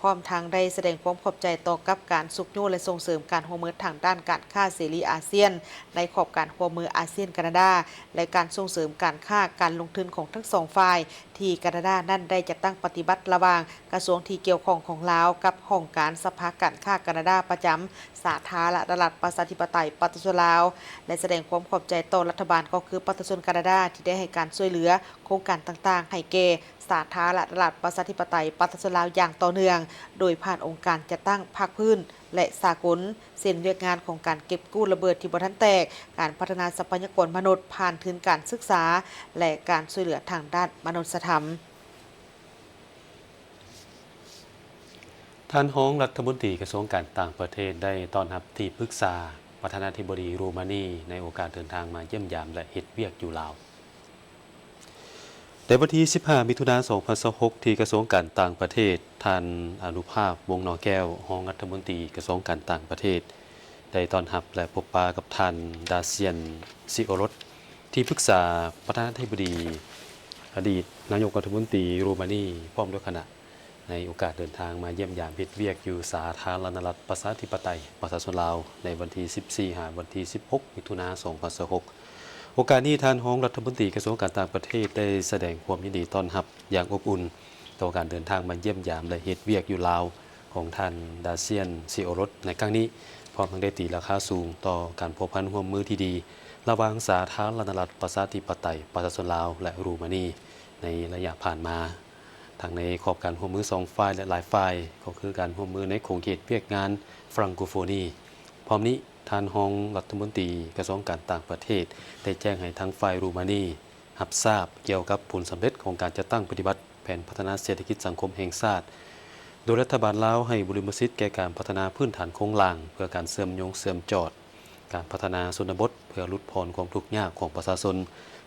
ພ້ອມທັງໄດ້ສະແດງຄວາມຂອບໃຈຕໍ່ກັບການຊຸກຍູ້ ແລະ ສົ່ງເສີມການຮ່ວມມືທາງດ້ານການຄ້າເສລີອາຊຽນ ໃນຂອບການຮ່ວມມືອາຊຽນ-ການາດາ ແລະ ການສົ່ງເສີມການຄ້າການລົງທຶນຂອງທັງສອງຝ່າຍ ທີ່ການາດານັ້ນໄດ້ຈັດຕັ້ງປະຕິບັດລະຫວ່າງກະຊວງທີ່ກ່ຽວຂ້ອງຂອງລາວກັບຫ້ອງການສະພາການຄ້າການາດາປະຈຳສາທາລະນະລັດ ປະຊາທິປະໄຕ ປະຊາຊົນລາວ ແລະ ສະແດງຄວາມຂອບໃຈຕໍ່ລັດຖະບານ ກໍຄືປະຊາຊົນການາດາ ທີ່ໄດ້ໃຫ້ການຊ່ວຍເຫຼືອໂຄງການຕ່າງໆໃຫ້ແກ່ສາທາລະນະລັດ ປະຊາທິປະໄຕ ປະຊາຊົນລາວຢ່າງຕໍ່ເນື່ອງ, ໂດຍຜ່ານອົງການຈັດຕັ້ງພາກພື້ນ ແລະ ສາກົນ ເຊັ່ນ ວຽກງານຂອງການເກັບກູ້ລະເບີດທີ່ບໍ່ທັນແຕກ, ການພັດທະນາຊັບພະຍາກອນມະນຸດຜ່ານທຶນການສຶກສາ ແລະ ການຊ່ວຍເຫຼືອທາງດ້ານມະນຸດສະທຳ. ທ່ານຮອງລັດຖະມົນຕີກະຊວງການຕ່າງປະເທດ ໄດ້ຕ້ອນຮັບທີ່ປຶກສາປະທານາທິບໍດີຣູມານີ ໃນໂອກາດເດີນທາງມາຢ້ຽມຢາມ ແລະ ເຮັດວຽກຢູ່ລາວ. ໃນວັນທີສິບຫ້າ ມິຖຸນາ ສອງພັນຊາວຫົກ ທີ່ກະຊວງການຕ່າງປະເທດ, ທ່ານ ອານຸພາບ ວົງໜໍແກ້ວ ຮອງລັດຖະມົນຕີກະຊວງການຕ່າງປະເທດ ໄດ້ຕ້ອນຮັບ ແລະ ພົບປະກັບທ່ານ ດາຊຽນ ຊິໂອລົດ ທີ່ປຶກສາປະທານາທິບໍດີ ອະດີດນາຍົກລັດຖະມົນຕີຣູມານີ ພ້ອມດ້ວຍຄະນະ ໃນໂອກາດເດີນທາງມາຢ້ຽມຢາມເຮັດວຽກຢູ່ສາທາລະນະລັດ ປະຊາທິປະໄຕ ປະຊາຊົນລາວ ໃນວັນທີສິບສີ່ ຫາ ວັນທີສິບຫົກ ມິຖຸນາ ສອງພັນຊາວຫົກ. ໂອກາດນີ້, ທ່ານຮອງລັດຖະມົນຕີກະຊວງການຕ່າງປະເທດ ໄດ້ສະແດງຄວາມຍິນດີຕ້ອນຮັບຢ່າງອົບອຸ່ນ ຕໍ່ການເດີນທາງມາຢ້ຽມຢາມ ແລະ ເຮັດວຽກຢູ່ລາວ ຂອງທ່ານ ດາຊຽນ ຊິໂອລົດ ໃນຄັ້ງນີ້, ພ້ອມທັງໄດ້ຕີລາຄາສູງຕໍ່ການພົວພັນຮ່ວມມືທີ່ດີ ລະຫວ່າງສາທາລະນະລັດ ປະຊາທິປະໄຕ ປະຊາຊົນລາວ ແລະ ຣູມານີ ໃນໄລຍະຜ່ານມາ. ທັງໃນຂອບການຮ່ວມມືສອງຝ່າຍ ແລະ ຫຼາຍຝ່າຍ, ກໍຄືການຮ່ວມມືໃນຂົງເຂດວຽກງານຟຣັງໂກໂຟນີ. ພ້ອມນີ້, ທ່ານຮອງລັດຖະມົນຕີກະຊວງການຕ່າງປະເທດ ໄດ້ແຈ້ງໃຫ້ທາງຝ່າຍຣູມານີຮັບຊາບກ່ຽວກັບຜົນສຳເລັດຂອງການຈັດຕັ້ງປະຕິບັດ ແຜນພັດທະນາເສດຖະກິດສັງຄົມແຫ່ງຊາດ, ໂດຍລັດຖະບານລາວໃຫ້ບຸລິມະສິດແກ່ການພັດທະນາພື້ນຖານໂຄງລ່າງເພື່ອການເຊື່ອມໂຍງເຊື່ອມຈອດ, ການພັດທະນາຊົນນະບົດເພື່ອຫຼຸດຜ່ອນຄວາມທຸກຍາກຂອງປະຊາຊົນ,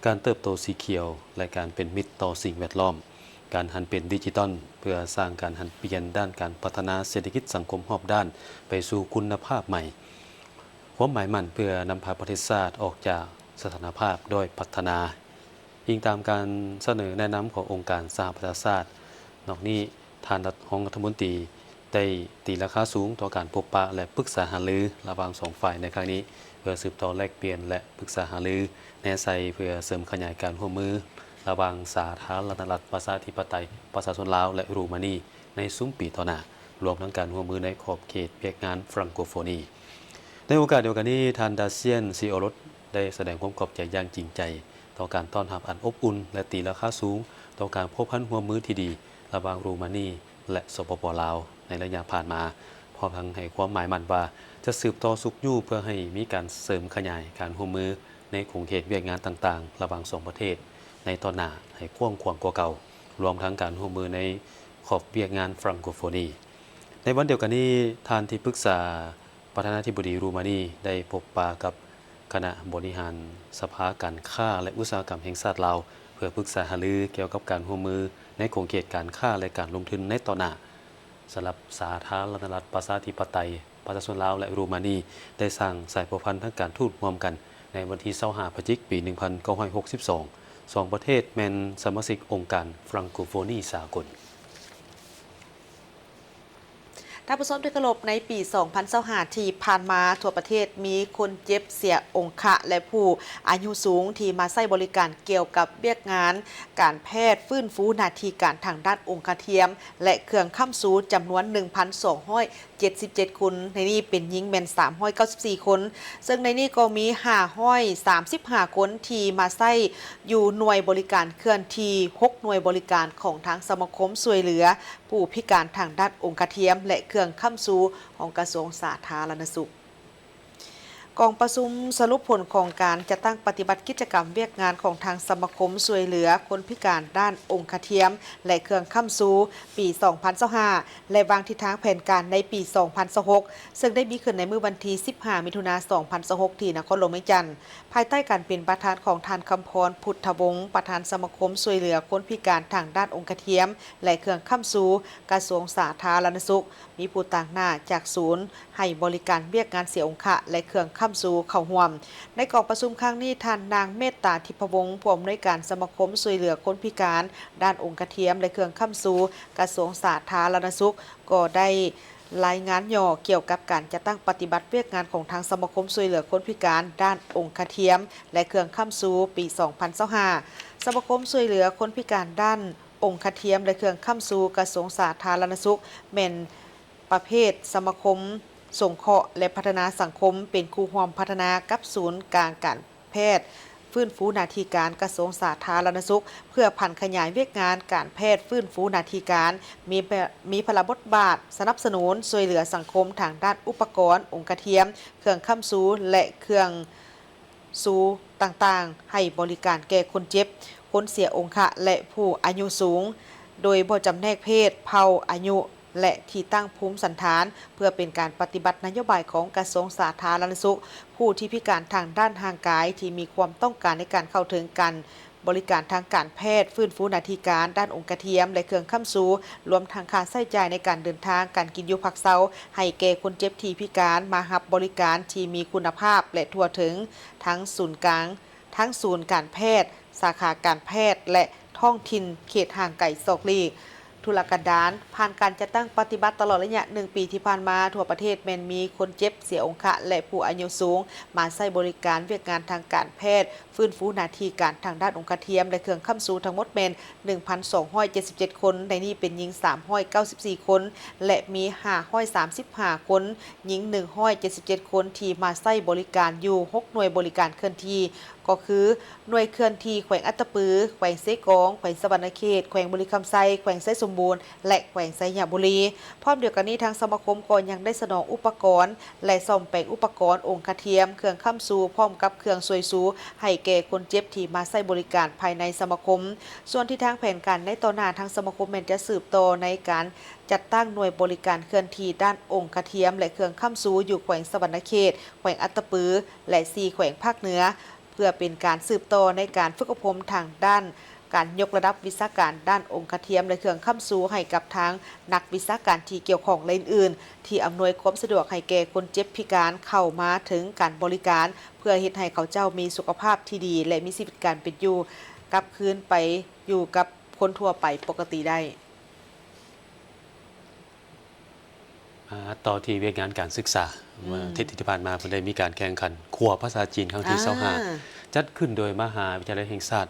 ການເຕີບໂຕສີຂຽວ ແລະ ການເປັນມິດຕໍ່ສິ່ງແວດລ້ອມ, ການຫັນເປັນດິຈິຕອນເພື່ອສ້າງການຫັນປ່ຽນດ້ານການພັດທະນາເສດຖະກິດສັງຄົມຮອບດ້ານໄປສູ່ຄຸນນະພາບໃໝ່, ຄວາມໝາຍໝັ້ນເພື່ອນຳພາປະເທດຊາດອອກຈາກສະຖານະພາບດ້ອຍພັດທະນາ. ອີງຕາມການສະເໜີແນະນຳຂອງອົງການສະຫະປະຊາຊາດ. ນອກນີ້, ທ່ານລັດ ຮອງລັດຖະມົນຕີໄດ້ຕີລາຄາສູງຕໍ່ການພົບປະ ແລະ ປຶກສາຫາລືລະຫວ່າງສອງຝ່າຍໃນຄັ້ງນີ້ ເພື່ອສືບຕໍ່ແລກປ່ຽນ ແລະ ປຶກສາຫາລືແນໃສ່ເພື່ອເສີມຂະຫຍາຍການຮ່ວມມື ລະຫວ່າງສາທາລະນະລັດປະຊາທິປະໄຕປະຊາຊົນລາວ ແລະ ໂຣມານີ ໃນຊຸມປີຕໍ່ໜ້າ, ລວມທັງການຮ່ວມມືໃນຂອບເຂດວຽກງານຟຣັງໂກໂຟນີ. ໃນໂອກາດດຽວກັນນີ້, ທ່ານ ດາຊຽນ ຊີໂອລົດ ໄດ້ສະແດງຄວາມຂອບໃຈຢ່າງຈິງໃຈຕໍ່ການຕ້ອນຮັບອັນອົບອຸ່ນ ແລະ ຕີລາຄາສູງຕໍ່ການພົວພັນຮ່ວມມືທີ່ດີລະຫວ່າງໂຣມານີ ແລະ ສປປ ລາວ ໃນໄລຍະຜ່ານມາ, ພ້ອມທັງໃຫ້ຄວາມໝາຍໝັ້ນວ່າຈະສືບຕໍ່ຊຸກຍູ້ເພື່ອໃຫ້ມີການເສີມຂະຫຍາຍການຮ່ວມມືໃນຂົງເຂດວຽກງານຕ່າງໆ ລະຫວ່າງສອງປະເທດໃນຕໍ່ໜ້າໃຫ້ກວ້າງຂວາງກວ່າເກົ່າ, ລວມທັງການຮ່ວມມືໃນຂອບວຽກງານຟຣັງໂກໂຟນີ. ໃນວັນດຽວກັນນີ້, ທ່ານທີ່ປຶກສາ ປະທານາທິບໍດີໂຣມານີ ໄດ້ພົບປະກັບຄະນະບໍລິຫານສະພາການຄ້າ ແລະ ອຸດສາຫະກຳແຫ່ງຊາດລາວ ເພື່ອປຶກສາຫາລືກ່ຽວກັບການຮ່ວມມືໃນຂົງເຂດການຄ້າ ແລະ ການລົງທຶນໃນຕໍ່ໜ້າ. ສຳລັບສາທາລະນະລັດປະຊາທິປະໄຕປະຊາຊົນລາວ ແລະ ໂຣມານີ ໄດ້ສ້າງສາຍພົວພັນທາງການທູດຮ່ວມກັນໃນວັນທີຊາວຫ້າ ພະຈິກ ປີໜຶ່ງພັນເກົ້າຮ້ອຍຫົກສິບສອງ. ສອງປະເທດແມ່ນສະມາຊິກອົງການຟຣັງໂກໂຟນີສາກົນ. ທ່ານຜູ້ຊົມທີ່ເຄົາລົບ, ໃນປີສອງພັນຊາວຫ້າທີ່ຜ່ານມາ, ທົ່ວປະເທດມີຄົນເຈັບເສຍອົງຄະ ແລະ ຜູ້ອາຍຸສູງທີ່ມາໃຊ້ບໍລິການກ່ຽວກັບວຽກງານການແພດຟື້ນຟູໜ້າທີ່ການທາງດ້ານອົງຄະທຽມ ແລະ ເຄື່ອງຄ້ຳຊູຈຳນວນໜຶ່ງພັນສອງຮ້ອຍເຈັດສິບເຈັດຄົນ, ໃນນີ້ເປັນຍິງແມ່ນສາມຮ້ອຍເກົ້າສິບສີ່ຄົນ, ເຊິ່ງໃນນີ້ກໍມີຫ້າຮ້ອຍສາມສິບຫ້າຄົນທີ່ມາໃຊ້ຢູ່ໜ່ວຍບໍລິການເຄື່ອນທີ່ ຫົກໜ່ວຍບໍລິການຂອງທາງສະມາຄົມຊ່ວຍເຫຼືອ ຜູ້ພິການທາງດ້ານອົງຄະທຽມ ແລະ ເຄື່ອງຄ້ຳຊູຂອງກະຊວງສາທາລະນະສຸກ. ກອງປະຊຸມສະຫຼຸບຜົນຂອງການຈັດຕັ້ງປະຕິບັດກິດຈະກຳວຽກງານຂອງທາງສະມາຄົມຊ່ວຍເຫຼືອຄົນພິການດ້ານອົງຄະທຽມ ແລະ ເຄື່ອງຄ້ຳຊູ ປີສອງພັນຊາວຫ້າ ແລະ ວາງທິດທາງແຜນການໃນປີສອງພັນຊາວຫົກ ເຊິ່ງໄດ້ມີຂຶ້ນໃນມື້ວັນທີສິບຫ້າ ມິຖຸນາ ສອງພັນຊາວຫົກ ທີ່ນະຄອນຫຼວງວຽງຈັນ. ພາຍໃຕ້ການເປັນປະທານຂອງທ່ານ ຄຳພອນ ພຸດທະວົງ ປະທານສະມາຄົມຊ່ວຍເຫຼືອຄົນພິການທາງດ້ານອົງຄະທຽມ ແລະ ເຄື່ອງຄ້ຳຊູ ກະຊວງສາທາລະນະສຸກ, ມີຜູ້ຕາງໜ້າຈາກສູນໃຫ້ບໍລິການວຽກງານເສຍອົງຄະ ແລະ ເຄື່ອງຄ້ຳຊູເຂົ້າຮ່ວມ. ໃນກອງປະຊຸມຄັ້ງນີ້, ທ່ານ ນາງ ເມດຕາ ທິບພະວົງ ຜູ້ອຳນວຍການສະມາຄົມຊ່ວຍເຫຼືອຄົນພິການດ້ານອົງຄະທຽມ ແລະ ເຄື່ອງຄ້ຳຊູ ກະຊວງສາທາລະນະສຸກ ກໍໄດ້ ລາຍງານຫຍໍ້ກ່ຽວກັບການຈັດຕັ້ງປະຕິບັດວຽກງານຂອງທາງສະມາຄົມຊ່ວຍເຫຼືອຄົນພິການດ້ານອົງຄະທຽມ ແລະ ເຄື່ອງຄ້ຳຊູ ປີສອງພັນຊາວຫ້າ. ສະມາຄົມຊ່ວຍເຫຼືອຄົນພິການດ້ານອົງຄະທຽມ ແລະ ເຄື່ອງຄ້ຳຊູ ກະຊວງສາທາລະນະສຸກ ແມ່ນປະເພດສະມາຄົມສົງເຄາະ ແລະ ພັດທະນາສັງຄົມ, ເປັນຄູ່ຮ່ວມພັດທະນາກັບສູນກາງການ ແພດຟື້ນຟູໜ້າທີ່ການ ກະຊວງສາທາລະນະສຸກ ເພື່ອຜັນຂະຫຍາຍວຽກງານການແພດຟື້ນຟູໜ້າທີ່ການ, ມີ ມີພາລະບົດບາດສະໜັບສະໜູນຊ່ວຍເຫຼືອສັງຄົມທາງດ້ານອຸປະກອນ, ອົງຄະທຽມ, ເຄື່ອງຄ້ຳຊູ ແລະ ເຄື່ອງຊູຕ່າງໆ ໃຫ້ບໍລິການແກ່ຄົນເຈັບ, ຄົນເສຍອົງຄະ ແລະ ຜູ້ອາຍຸສູງ, ໂດຍບໍ່ຈຳແນກເພດ, ເຜົ່າ, ອາຍຸ ແລະ ທີ່ຕັ້ງພູມສັນຖານ ເພື່ອເປັນການປະຕິບັດນະໂຍບາຍຂອງກະຊວງສາທາລະນະສຸກ. ຜູ້ທີ່ພິການທາງດ້ານຮ່າງກາຍທີ່ມີຄວາມຕ້ອງການໃນການເຂົ້າເຖິງການບໍລິການທາງການແພດ, ຟື້ນຟູໜ້າທີ່ການດ້ານອົງຄະທຽມ ແລະ ເຄື່ອງຄ້ຳຊູ, ລວມທັງຄ່າໃຊ້ຈ່າຍໃນການເດີນທາງ, ການກິນຢູ່ພັກເຊົາ ໃຫ້ແກ່ຄົນເຈັບທີ່ພິການ ມາຮັບບໍລິການທີ່ມີຄຸນນະພາບ ແລະ ທົ່ວເຖິງ ທັງສູນກາງ, ທັງສູນການແພດ, ສາຂາການແພດ ແລະ ທ້ອງຖິ່ນເຂດຫ່າງໄກສອກຫຼີກ ທຸລະກັນດານ. ຜ່ານການຈັດຕັ້ງປະຕິບັດຕະຫຼອດໄລຍະໜຶ່ງປີທີ່ຜ່ານມາ, ທົ່ວປະເທດແມ່ນມີຄົນເຈັບເສຍອົງຄະ ແລະ ຜູ້ອາຍຸສູງ ມາໃຊ້ບໍລິການວຽກງານທາງການແພດ, ຟື້ນຟູໜ້າທີ່ການທາງດ້ານອົງຄະທຽມ ແລະ ເຄື່ອງຄ້ຳຊູ ທັງໝົດແມ່ນໜຶ່ງພັນສອງຮ້ອຍເຈັດສິບເຈັດຄົນ, ໃນນີ້ເປັນຍິງສາມຮ້ອຍເກົ້າສິບສີ່ຄົນ ແລະ ມີຫ້າຮ້ອຍສາມສິບຫ້າຄົນ, ຍິງໜຶ່ງຮ້ອຍເຈັດສິບເຈັດຄົນ ທີ່ມາໃຊ້ບໍລິການຢູ່ຫົກໜ່ວຍບໍລິການເຄື່ອນທີ່ ກໍຄື ໜ່ວຍເຄື່ອນທີ່ແຂວງອັດຕະປື, ແຂວງເຊກອງ, ແຂວງສະຫວັນນະເຂດ, ແຂວງບໍລິຄຳໄຊ, ແຂວງໄຊສົມບູນ ແລະ ແຂວງໄຊຍະບູລີ. ພ້ອມດຽວກັນນີ້, ທາງສະມາຄົມກໍຍັງໄດ້ສະໜອງອຸປະກອນ ແລະ ສ້ອມແປງອຸປະກອນ, ອົງຄະທຽມ, ເຄື່ອງຄ້ຳຊູ ພ້ອມກັບເຄື່ອງຊ່ວຍຊູ ໃຫ້ແກ່ຄົນເຈັບທີ່ມາໃຊ້ບໍລິການພາຍໃນສະມາຄົມ. ສ່ວນທິດທາງແຜນການໃນຕໍ່ໜ້າ, ທາງສະມາຄົມແມ່ນຈະສືບຕໍ່ໃນການຈັດຕັ້ງໜ່ວຍບໍລິການເຄື່ອນທີ່ດ້ານອົງຄະທຽມ ແລະ ເຄື່ອງຄ້ຳຊູ ຢູ່ແຂວງສະຫວັນນະເຂດ, ແຂວງອັດຕະປື ແລະ ສີ່ແຂວງພາກເໜືອ ເພື່ອເປັນການສືບຕໍ່ໃນການຝຶກອົບຮົມທາງດ້ານການຍົກລະດັບວິຊາການດ້ານອົງຄະທຽມ ແລະ ເຄື່ອງຄ້ຳຊູ ໃຫ້ກັບທາງນັກວິຊາການທີ່ກ່ຽວຂ້ອງ ແລະ ອື່ນໆ ທີ່ອຳນວຍຄວາມສະດວກໃຫ້ແກ່ຄົນເຈັບພິການເຂົ້າມາເຖິງການບໍລິການ ເພື່ອເຮັດໃຫ້ເຂົາເຈົ້າມີສຸຂະພາບທີ່ດີ ແລະ ມີຊີວິດການເປັນຢູ່ກັບຄືນໄປຢູ່ກັບຄົນທົ່ວໄປປົກກະຕິໄດ້. ອາ ຕໍ່ທີ່ວຽກງານການສຶກສາ, ອືມ ເມື່ອອາທິດທີ່ຜ່ານມາ ເພິ່ນໄດ້ມີການແຂ່ງຂັນຂົວພາສາຈີນຄັ້ງທີ ອ່າ ຊາວຫ້າ ຈັດຂຶ້ນໂດຍມະຫາວິທະຍາໄລແຫ່ງຊາດ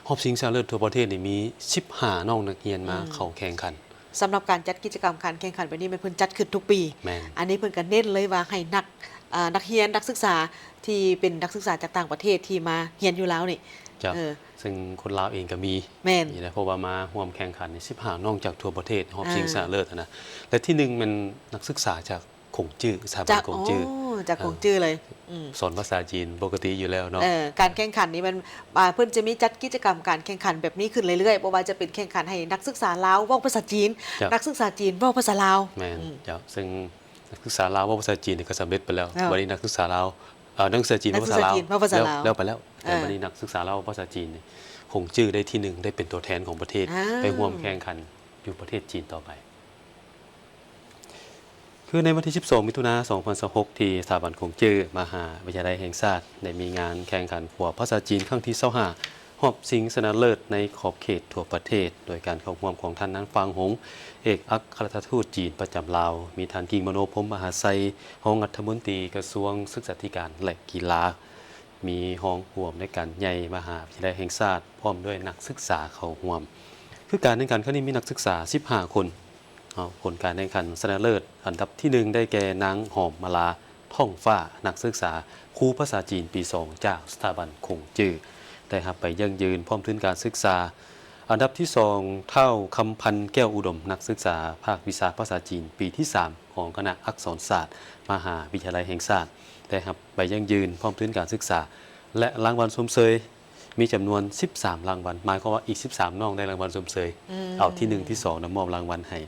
ຮອບຊິງຊະນະເລີດທົ່ວປະເທດນີ້ມີສິບຫ້ານ້ອງນັກຮຽນມາ ອືມ ເຂົ້າແຂ່ງຂັນ. ສຳລັບການຈັດກິດຈະກຳການແຂ່ງຂັນແບບນີ້ ແມ່ນເພິ່ນຈັດຂຶ້ນທຸກປີ. ແມ່ນ. ອັນນີ້ເພິ່ນກໍເນັ້ນເລີຍວ່າໃຫ້ນັກ ເອີ ນັກຮຽນ ນັກສຶກສາທີ່ເປັນນັກສຶກສາຈາກຕ່າງປະເທດທີ່ມາຮຽນຢູ່ລາວນີ້ ເຈົ້າ ເອີ ເຊິ່ງຄົນລາວເອງກໍມີ ແມ່ນ ນີ້ແຫຼະ ເພາະວ່າມາຮ່ວມແຂ່ງຂັນນີ້ສິບຫ້ານ້ອງຈາກທົ່ວປະເທດ ຮອບຊິງ ອ່າ ຊະນະເລີດຫັ້ນນະ ແລະ ທີໜຶ່ງແມ່ນນັກສຶກສາຈາກ ຂົງຈື້ ສະຖາບັນ ຈາກ ຂົງຈື້ ອໍ ຈາກ ອ່າ ຂົງຈື້ເລີຍ ອືມ ສອນພາສາຈີນປົກກະຕິຢູ່ແລ້ວເນາະ. ເອີ ການແຂ່ງຂັນນີ້ມັນ ອ່າ ເພິ່ນຈະມີຈັດກິດຈະກຳການແຂ່ງຂັນແບບນີ້ຂຶ້ນເລື້ອຍໆ ບໍ່ວ່າຈະເປັນແຂ່ງຂັນໃຫ້ນັກສຶກສາລາວເວົ້າພາສາຈີນ ເຈົ້າ ນັກສຶກສາຈີນເວົ້າພາສາລາວ ແມ່ນ ອືມ ເຈົ້າ ເຊິ່ງນັກສຶກສາລາວເວົ້າພາສາຈີນນີ້ກໍສຳເລັດໄປແລ້ວ ເຈົ້າ ບັດນີ້ນັກສຶກສາລາວ ເອີ ນັກສຶກສາຈີນເວົ້າພາສາລາວ ນັກສຶກສາຈີນເວົ້າພາສາລາວ ແລ້ວໄປແລ້ວ ແຕ່ ເອີ ບັດນີ້ນັກສຶກສາລາວເວົ້າພາສາຈີນນີ້ ຂົງຈື້ໄດ້ທີໜຶ່ງ ໄດ້ເປັນຕົວແທນຂອງປະເທດ ອ່າ ໄປຮ່ວມແຂ່ງຂັນຢູ່ປະເທດຈີນຕໍ່ໄປ. ຄືໃນວັນທີສິບສອງ ມິຖຸນາ ສອງພັນຊາວຫົກ ທີ່ສະຖາບັນຂົງຈື້ ມະຫາວິທະຍາໄລແຫ່ງຊາດ ໄດ້ມີງານແຂ່ງຂັນຂົວພາສາຈີນຄັ້ງທີຊາວຫ້າ ຮອບຊິງຊະນະເລີດໃນຂອບເຂດທົ່ວປະເທດ ໂດຍການເຂົ້າຮ່ວມຂອງທ່ານນາງ ຟາງຫົງ ເອກອັກຄະລັດຖະທູດຈີນປະຈຳລາວ, ມີທ່ານ ກິ່ງມະໂນ ພົມມະຫາໄຊ ຮອງລັດຖະມົນຕີກະຊວງສຶກສາທິການ ແລະ ກິລາ, ມີຮອງຜູ້ອຳນວຍການໃຫຍ່ມະຫາວິທະຍາໄລແຫ່ງຊາດ ພ້ອມດ້ວຍນັກສຶກສາເຂົ້າຮ່ວມ. ຄືການແຂ່ງຂັນຄັ້ງນີ້ມີນັກສຶກສາສິບຫ້າຄົນ. ເອົາ ຜົນການແຂ່ງຂັນຊະນະເລີດ ອັນດັບທີໜຶ່ງ ໄດ້ແກ່ ນາງ ຫອມມາລາ ທ່ອງຟ້າ ນັກສຶກສາຄູພາສາຈີນປີສອງ ຈາກສະຖາບັນຂົງຈື້ ໄດ້ຮັບໃບຢັ້ງຢືນພ້ອມທຶນການສຶກສາ. ອັນດັບທີສອງ ທ້າວ ຄຳພັນ ແກ້ວອຸດົມ ນັກສຶກສາພາກວິຊາພາສາຈີນປີທີສາມ ຂອງຄະນະອັກສອນສາດ ມະຫາວິທະຍາໄລແຫ່ງຊາດ ໄດ້ຮັບໃບຢັ້ງຢືນພ້ອມທຶນການສຶກສາ ແລະ ລາງວັນຊົມເຊີຍ ມີຈຳນວນສິບສາມລາງວັນ, ໝາຍຄວາມວ່າອີກສິບສາມນ້ອງໄດ້ລາງວັນຊົມເຊີຍ. ອືມ ເອົາທີໜຶ່ງ ທີສອງນະ ມອບລາງວັນໃຫ້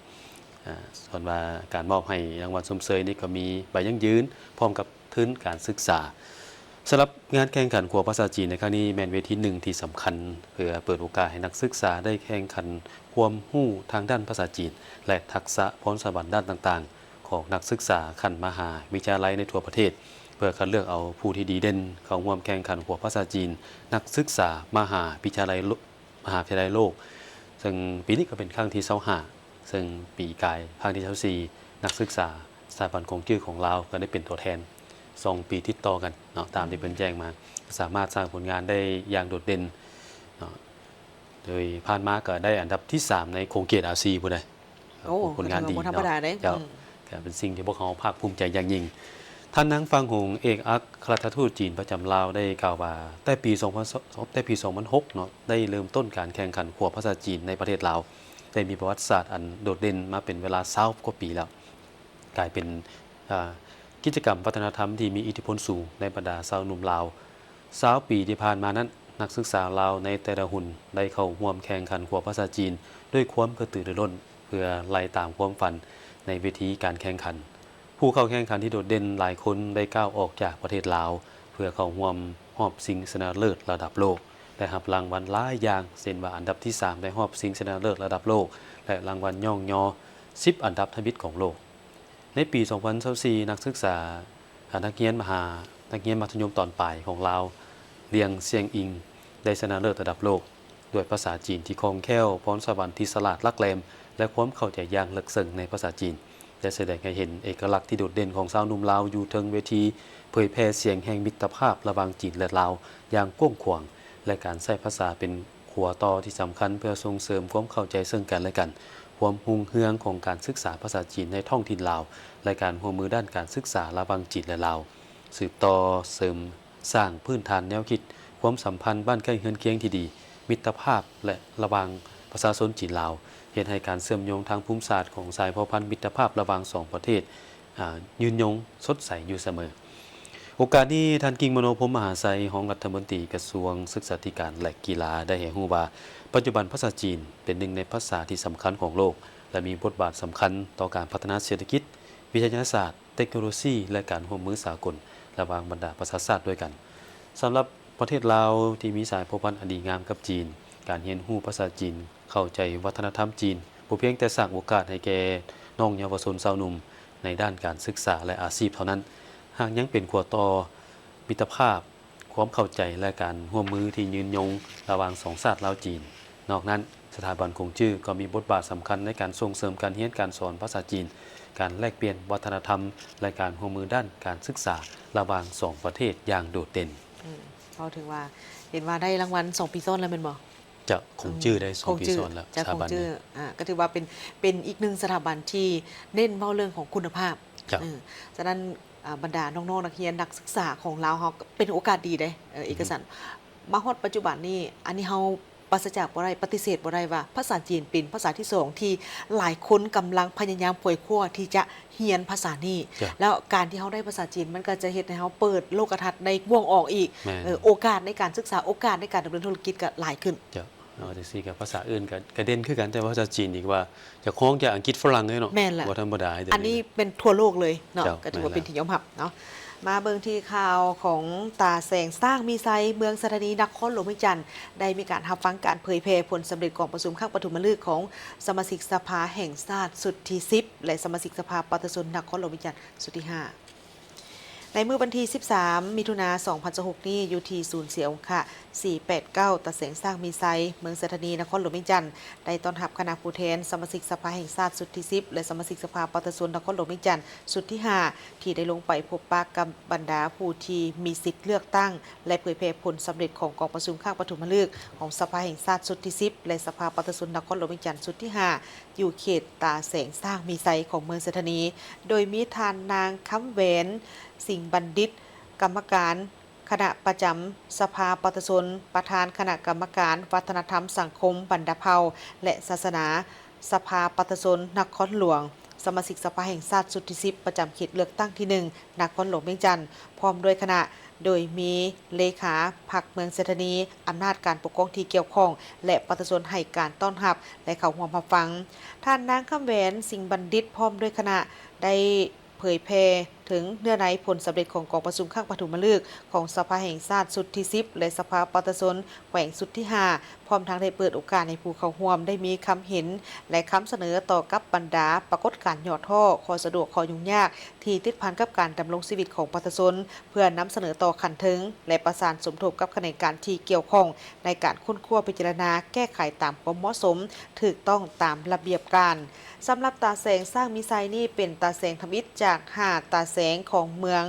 ເອີ ສ່ວນວ່າການມອບໃຫ້ລາງວັນຊົມເຊີຍນີ້ກໍມີໃບຢັ້ງຢືນ ພ້ອມກັບທຶນການສຶກສາ. ສຳລັບງານແຂ່ງຂັນຂົວພາສາຈີນໃນຄັ້ງນີ້ ແມ່ນເວທີໜຶ່ງທີ່ສຳຄັນ ເພື່ອເປີດໂອກາດໃຫ້ນັກສຶກສາໄດ້ແຂ່ງຂັນຄວາມຮູ້ທາງດ້ານພາສາຈີນ ແລະ ທັກສະພອນສະຫວັນດ້ານຕ່າງໆ ຂອງນັກສຶກສາຂັ້ນມະຫາວິທະຍາໄລໃນທົ່ວປະເທດ ເພື່ອຄັດເລືອກເອົາຜູ້ທີ່ດີເດັ່ນເຂົ້າຮ່ວມແຂ່ງຂັນຂົວພາສາຈີນ ນັກສຶກສາມະຫາວິທະຍາໄລໂລ ມະຫາວິທະຍາໄລໂລກ, ເຊິ່ງປີນີ້ກໍເປັນຄັ້ງທີຊາວຫ້າ ເຊິ່ງປີກາຍຄັ້ງທີຊາວສີ່ ນັກສຶກສາສະຖາບັນຂົງຈື້ຂອງລາວກໍໄດ້ເປັນຕົວແທນສອງປີຕິດຕໍ່ກັນເນາະ ຕາມທີ່ເພິ່ນແຈ້ງມາ ສາມາດສ້າງຜົນງານໄດ້ຢ່າງໂດດເດັ່ນເນາະ. ໂດຍຜ່ານມາກໍໄດ້ອັນດັບທີສາມໃນຂົງເຂດອາຊີພຸ້ນໃດ໋. ໂອ້ ຜົນງານດີ ກໍຖືວ່າບໍ່ທຳມະດາເດ້ ເນາະ ເຈົ້າ ອືມ ກໍເປັນສິ່ງທີ່ພວກເຮົາພາກພູມໃຈຢ່າງຍິ່ງ. ທ່ານນາງ ຟາງຫົງ ເອກອັກຄະລັດຖະທູດຈີນປະຈຳລາວ ໄດ້ກ່າວວ່າ ແຕ່ປີສອງພັນ ແຕ່ປີສອງພັນຫົກເນາະ ໄດ້ເລີ່ມຕົ້ນການແຂ່ງຂັນຂົວພາສາຈີນໃນປະເທດລາວ ໄດ້ມີປະຫວັດສາດອັນໂດດເດັ່ນມາເປັນເວລາຊາວກວ່າປີແລ້ວ. ກາຍເປັນ ເອີ ກິດຈະກຳວັດທະນະທຳທີ່ມີອິດທິພົນສູງໃນບັນດາຊາວໜຸ່ມລາວ. ຊາວປີທີ່ຜ່ານມານັ້ນ, ນັກສຶກສາລາວໃນແຕ່ລະຮຸ່ນໄດ້ເຂົ້າຮ່ວມແຂ່ງຂັນຂົວພາສາຈີນດ້ວຍຄວາມກະຕືລືລົ້ນ ເພື່ອໄລ່ຕາມຄວາມຝັນໃນເວທີການແຂ່ງຂັນ. ຜູ້ເຂົ້າແຂ່ງຂັນທີ່ໂດດເດັ່ນຫຼາຍຄົນໄດ້ກ້າວອອກຈາກປະເທດລາວ ເພື່ອເຂົ້າຮ່ວມຮອບຊິງຊະນະເລີດລະດັບໂລກ ໄດ້ຮັບລາງວັນຫຼາຍຢ່າງ ເຊັ່ນວ່າອັນດັບທີສາມໃນຮອບຊິງຊະນະເລີດລະດັບໂລກ ແລະ ລາງວັນຍ້ອງຍໍສິບອັນດັບທຳອິດຂອງໂລກ. ໃນປີສອງພັນຊາວສີ່ ນັກສຶກສາ ອາ ນັກຮຽນມະຫາ ນັກຮຽນມັດທະຍົມຕອນປາຍຂອງລາວ ລຽງ ຊຽງອິງ ໄດ້ຊະນະເລີດລະດັບໂລກ ດ້ວຍພາສາຈີນທີ່ຄ່ອງແຄ້ວ, ພອນສະຫວັນທີ່ສະຫຼາດຫຼັກແຫຼມ ແລະ ຄວາມເຂົ້າໃຈຢ່າງເລິກເຊິ່ງໃນພາສາຈີນ ໄດ້ສະແດງໃຫ້ເຫັນເອກະລັກທີ່ໂດດເດັ່ນຂອງຊາວໜຸ່ມລາວຢູ່ເທິງເວທີເຜີຍແຜ່ສຽງແຫ່ງມິດຕະພາບລະຫວ່າງຈີນ ແລະ ລາວຢ່າງກວ້າງຂວາງ ແລະ ການໃຊ້ພາສາເປັນຂົວຕໍ່ທີ່ສຳຄັນເພື່ອສົ່ງເສີມຄວາມເຂົ້າໃຈເຊິ່ງກັນ ແລະ ກັນ, ຄວາມຮຸ່ງເຮືອງຂອງການສຶກສາພາສາຈີນໃນທ້ອງຖິ່ນລາວ ແລະ ການຮ່ວມມືດ້ານການສຶກສາລະຫວ່າງຈີນ ແລະ ລາວ, ສືບຕໍ່ເສີມສ້າງພື້ນຖານແນວຄິດ, ຄວາມສຳພັນບ້ານໃກ້ເຮືອນຄຽງທີ່ດີ, ມິດຕະພາບ ແລະ ລະຫວ່າງປະຊາຊົນຈີນ-ລາວ, ເຮັດໃຫ້ການເຊື່ອມໂຍງທາງພູມສາດຂອງສາຍພົວພັນມິດຕະພາບລະຫວ່າງສອງປະເທດ ອາ ຍືນຍົງສົດໃສຢູ່ສະເໝີ. ໂອກາດນີ້, ທ່ານ ກິ່ງມະໂນ ພົມມະຫາໄຊ ຮອງລັດຖະມົນຕີກະຊວງສຶກສາທິການ ແລະ ກິລາ ໄດ້ໃຫ້ຮູ້ວ່າ ປັດຈຸບັນພາສາຈີນເປັນໜຶ່ງໃນພາສາທີ່ສຳຄັນຂອງໂລກ ແລະ ມີບົດບາດສຳຄັນຕໍ່ການພັດທະນາເສດຖະກິດ, ວິທະຍາສາດ, ເຕັກໂນໂລຊີ ແລະ ການຮ່ວມມືສາກົນລະຫວ່າງບັນດາປະຊາຊາດດ້ວຍກັນ. ສຳລັບປະເທດລາວທີ່ມີສາຍພົວພັນອັນດີງາມກັບຈີນ, ການຮຽນຮູ້ພາສາຈີນ, ເຂົ້າໃຈວັດທະນະທຳຈີນ ບໍ່ພຽງແຕ່ສ້າງໂອກາດໃຫ້ແກ່ນ້ອງເຍົາວະຊົນຊາວໜຸ່ມໃນດ້ານການສຶກສາ ແລະ ອາຊີບເທົ່ານັ້ນ, ຫາກຍັງເປັນຂົວຕໍ່ມິດຕະພາບ, ຄວາມເຂົ້າໃຈ ແລະ ການຮ່ວມມືທີ່ຍືນຍົງລະຫວ່າງສອງຊາດລາວ-ຈີນ. ນອກນັ້ນ, ສະຖາບັນກົງຈື້ກໍມີບົດບາດສຳຄັນໃນການສົ່ງເສີມການຮຽນການສອນພາສາຈີນ, ການແລກປ່ຽນວັດທະນະທຳ ແລະ ການຮ່ວມມືດ້ານການສຶກສາລະຫວ່າງສອງປະເທດຢ່າງໂດດເດັ່ນ. ອືມ ເວົ້າເຖິງວ່າ ເຫັນວ່າໄດ້ລາງວັນສອງປີຊ້ອນແລ້ວແມ່ນບໍ່? ຈະຄົງຈື່ໄດ້ສອງປີຊ້ອນແລ້ວ ຈະຄົງຈື່ ສະຖາບັນນີ້ ອ່າ ກໍຖືວ່າເປັນ ເປັນອີກໜຶ່ງສະຖາບັນທີ່ເນັ້ນເວົ້າເລື່ອງຂອງຄຸນນະພາບ ເອີ ສະນັ້ນ ອ່າ ບັນດານ້ອງໆນັກຮຽນນັກສຶກສາຂອງລາວເຮົາ ກໍເປັນໂອກາດດີເດ້ ເອີ ເອກະສັນ ມາຮອດປັດຈຸບັນນີ້ ອັນນີ້ເຮົາປາສະຈາກບໍ່ໄດ້ ປະຕິເສດບໍ່ໄດ້ວ່າ ພາສາຈີນເປັນພາສາທີສອງທີ່ຫຼາຍຄົນກຳລັງພະຍາຍາມຂວາຍຄວ້າທີ່ຈະຮຽນພາສານີ້ ແລ້ວການທີ່ເຮົາໄດ້ພາສາຈີນ ມັນກໍຈະເຮັດໃຫ້ເຮົາເປີດໂລກະທັດໃນກວ້າງອອກອີກ ເອີ ໂອກາດໃນການສຶກສາ ໂອກາດໃນການດຳເນີນທຸລະກິດກໍຫຼາຍຂຶ້ນ. ເຈົ້າ ເນາະ ຈັ່ງຊີ້ກໍພາສາອື່ນກໍ ກໍເດັ່ນຄືກັນ ແຕ່ວ່າພາສາຈີນນີ້ວ່າຈະຄອງຈາກອັງກິດຝຣັ່ງເລີຍເນາະ ແມ່ນລະ ບໍ່ທຳມະດາເດ້ ອັນນີ້ເປັນທົ່ວໂລກເລີຍເນາະ ເຈົ້າ ກໍຖືວ່າເປັນທີ່ຍອມຮັບເນາະ. ມາເບິ່ງທີ່ຂ່າວຂອງຕາແສງຊ້າງມີໄຊ ເມືອງໄຊທານີ ນະຄອນຫຼວງວຽງຈັນ ໄດ້ມີການຮັບຟັງການເຜີຍແຜ່ຜົນສຳເລັດກອງປະຊຸມຄັ້ງປະຖົມມະລຶກຂອງສະມາຊິກສະພາແຫ່ງຊາດຊຸດທີສິບ ແລະ ສະມາຊິກສະພາປະຊາຊົນນະຄອນຫຼວງວຽງຈັນຊຸດທີຫ້າ ໃນມື້ວັນທີສິບສາມ ມິຖຸນາ ສອງພັນຊາວຫົກນີ້ ຢູ່ທີ່ສູນເສຍອົງຄະ ສີ່ແປດເກົ້າ ຕາແສງຊ້າງມີໄຊ ເມືອງໄຊທານີ ນະຄອນຫຼວງວຽງຈັນ ໄດ້ຕ້ອນຮັບຄະນະຜູ້ແທນສະມາຊິກສະພາແຫ່ງຊາດຊຸດທີສິບ ແລະ ສະມາຊິກສະພາປະຊາຊົນນະຄອນຫຼວງວຽງຈັນຊຸດທີຫ້າ ທີ່ໄດ້ລົງໄປພົບປະກັບບັນດາຜູ້ທີ່ມີສິດເລືອກຕັ້ງ ແລະ ເຜີຍແຜ່ຜົນສຳເລັດຂອງກອງປະຊຸມຄັ້ງປະຖົມມະລຶກຂອງສະພາແຫ່ງຊາດຊຸດທີສິບ ແລະ ສະພາປະຊາຊົນນະຄອນຫຼວງວຽງຈັນຊຸດທີຫ້າ ຢູ່ເຂດຕາແສງຊ້າງມີໄຊຂອງເມືອງໄຊທານີ ໂດຍມີທ່ານນາງ ຄຳແຫວນ ສິງບັນດິດ ກຳມະການຄະນະປະຈຳສະພາປະຊາຊົນ, ປະທານຄະນະກຳມະການວັດທະນະທຳສັງຄົມບັນດາເຜົ່າ ແລະ ສາສະໜາ ສະພາປະຊາຊົນນະຄອນຫຼວງ, ສະມາຊິກສະພາແຫ່ງຊາດຊຸດທີສິບ ປະຈຳເຂດເລືອກຕັ້ງທີໜຶ່ງ ນະຄອນຫຼວງວຽງຈັນ ພ້ອມດ້ວຍຄະນະ ໂດຍມີເລຂາພັກເມືອງໄຊທານີ, ອຳນາດການປົກຄອງທີ່ກ່ຽວຂ້ອງ ແລະ ປະຊາຊົນໃຫ້ການຕ້ອນຮັບ ແລະ ເຂົ້າຮ່ວມຮັບຟັງ. ທ່ານນາງ ຄຳແຫວນ ສິງບັນດິດ ພ້ອມດ້ວຍຄະນະ ໄດ້ເຜີຍແຜ່ເຖິງເນື້ອໃນຜົນສຳເລັດຂອງກອງປະຊຸມຄັ້ງປະຖົມມະລຶກຂອງສະພາແຫ່ງຊາດຊຸດທີສິບ ແລະ ສະພາປະຊາຊົນແຂວງຊຸດທີຫ້າ ພ້ອມທັງໄດ້ເປີດໂອກາດໃຫ້ຜູ້ເຂົ້າຮ່ວມໄດ້ມີຄຳເຫັນ ແລະ ຄຳສະເໜີຕໍ່ກັບບັນດາປາກົດການຫຍໍ້ທໍ້, ຂໍ້ສະດວກ, ຂໍ້ຫຍຸ້ງຍາກ ທີ່ຕິດພັນກັບການດຳລົງຊີວິດຂອງປະຊາຊົນ ເພື່ອນຳສະເໜີຕໍ່ຂັ້ນເທິງ ແລະ ປະສານສົມທົບກັບຂະແໜງການທີ່ກ່ຽວຂ້ອງ ໃນການຄົ້ນຄວ້າພິຈາລະນາແກ້ໄຂຕາມຄວາມເໝາະສົມ, ຖືກຕ້ອງຕາມລະບຽບການ. ສຳລັບຕາແສງຊ້າງມີໄຊນີ້ເປັນຕາແສງທຳອິດຈາກຫ້າຕາແສງຂອງເມືອງ,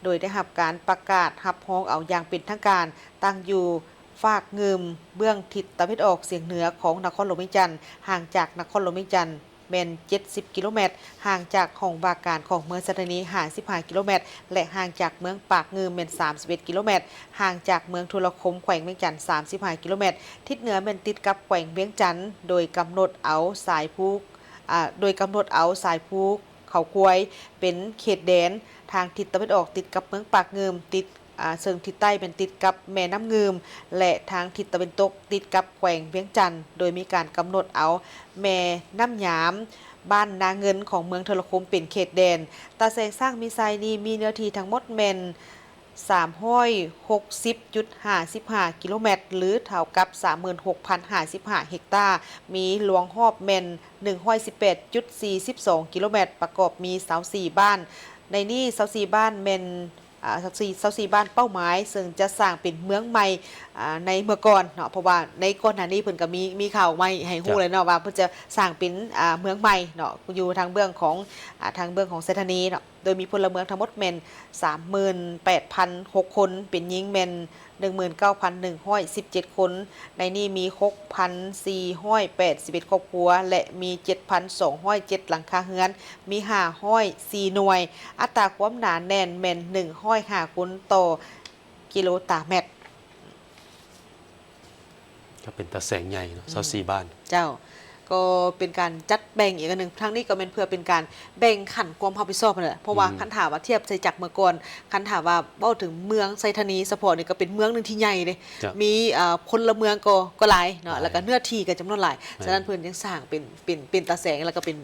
ໂດຍໄດ້ຮັບການປະກາດຮັບຮອງເອົາຢ່າງເປັນທາງການ, ຕັ້ງຢູ່ຟາກງື່ມເບື້ອງທິດຕາເວັນອອກສຽງເໜືອຂອງນະຄອນຫຼວງວຽງຈັນ, ຫ່າງຈາກນະຄອນຫຼວງວຽງຈັນ ແມ່ນເຈັດສິບກິໂລແມັດ, ຫ່າງຈາກຫ້ອງວ່າການຂອງເມືອງໄຊທານີຫ້າສິບຫ້າກິໂລແມັດ ແລະ ຫ່າງຈາກເມືອງປາກງື່ມແມ່ນສາມສິບເອັດກິໂລແມັດ, ຫ່າງຈາກເມືອງທຸລະຄົມແຂວງວຽງຈັນສາມສິບຫ້າກິໂລແມັດ. ທິດເໜືອແມ່ນຕິດກັບແຂວງວຽງຈັນ, ໂດຍກຳນົດເອົາສາຍພູ, ອາ, ໂດຍກຳນົດເອົາສາຍພູເຂົາຄວາຍເປັນເຂດແດນ, ທາງທິດຕາເວັນອອກຕິດກັບເມືອງປາກງື່ມ, ຕິດ ອາ ເຊິ່ງທິດໃຕ້ແມ່ນຕິດກັບແມ່ນ້ຳງື່ມ ແລະ ທາງທິດຕາເວັນຕົກຕິດກັບແຂວງວຽງຈັນ, ໂດຍມີການກຳນົດເອົາແມ່ນ້ຳຍາມ ບ້ານນາເງິນຂອງເມືອງທຸລະຄົມເປັນເຂດແດນ. ຕາແສງຊ້າງມີໄຊນີ້ມີເນື້ອທີ່ທັງໝົດແມ່ນສາມຮ້ອຍຫົກສິບຈຸດຫ້າສິບຫ້າກິໂລແມັດ ຫຼື ເທົ່າກັບສາມໝື່ນຫົກພັນຫ້າສິບຫ້າເຮັກຕາ, ມີລວງຮອບແມ່ນໜຶ່ງຮ້ອຍສິບແປດຈຸດສີ່ສິບສອງກິໂລແມັດ, ປະກອບມີຊາວສີ່ບ້ານ, ໃນນີ້ຊາວສີ່ບ້ານແມ່ນ ອາ ຊາວສີ່ ຊາວສີ່ບ້ານເປົ້າໝາຍ ເຊິ່ງຈະສ້າງເປັນເມືອງໃໝ່ ອາ ໃນເມື່ອກ່ອນເນາະ ເພາະວ່າໃນກ່ອນໜ້ານີ້ເພິ່ນກໍມີ ມີຂ່າວໃໝ່ໃຫ້ຮູ້ແລ້ວເນາະ ວ່າເພິ່ນຈະສ້າງເປັນ ອາ ເມືອງໃໝ່ເນາະ ຢູ່ທາງເບື້ອງຂອງ ອາ ທາງເບື້ອງຂອງໄຊທານີເນາະ ໂດຍມີພົນລະເມືອງທັງໝົດແມ່ນສາມໝື່ນແປດພັນຫົກຄົນ ເປັນຍິງແມ່ນ ໜຶ່ງໝື່ນເກົ້າພັນໜຶ່ງຮ້ອຍສິບເຈັດຄົນ, ໃນນີ້ມີຫົກພັນສີ່ຮ້ອຍແປດສິບເອັດຄອບຄົວ ແລະ ມີເຈັດພັນສອງຮ້ອຍເຈັດຫຼັງຄາເຮືອນ, ມີຫ້າຮ້ອຍສີ່ໜ່ວຍ, ອັດຕາຄວາມໜາແໜ້ນແມ່ນໜຶ່ງຮ້ອຍຫ້າຄົນຕໍ່ກິໂລຕາແມັດ. ກໍເປັນຕາແສງໃຫຍ່ເນາະ ອືມ ຊາວສີ່ບ້ານ. ເຈົ້າ. ກໍເປັນການຈັດແບ່ງອີກອັນໜຶ່ງ, ທາງນີ້ກໍແມ່ນເພື່ອເປັນການແບ່ງຂັ້ນຄວາມຮັບຜິດຊອບຫັ້ນແຫຼະ ເພາະວ່າ ອືມ ຄັນຖ້າວ່າທຽບໃສ່ຈາກເມື່ອກ່ອນ, ຄັນຖ້າວ່າເວົ້າເຖິງເມືອງໄຊທານີສະເພາະນີ້ ກໍເປັນເມືອງໜຶ່ງທີ່ໃຫຍ່ເດ້ ເຈົ້າ ມີ ເອີ ພົນລະເມືອງກໍ ກໍຫຼາຍເນາະ ຫຼາຍ ແລ້ວກໍເນື້ອທີ່ກໍຈຳນວນຫຼາຍ, ແມ່ນ ສະນັ້ນເພິ່ນຈຶ່ງສ້າງເປັນ ເປັນ ເປັນຕາແສງ ແລ້ວກໍເປັນ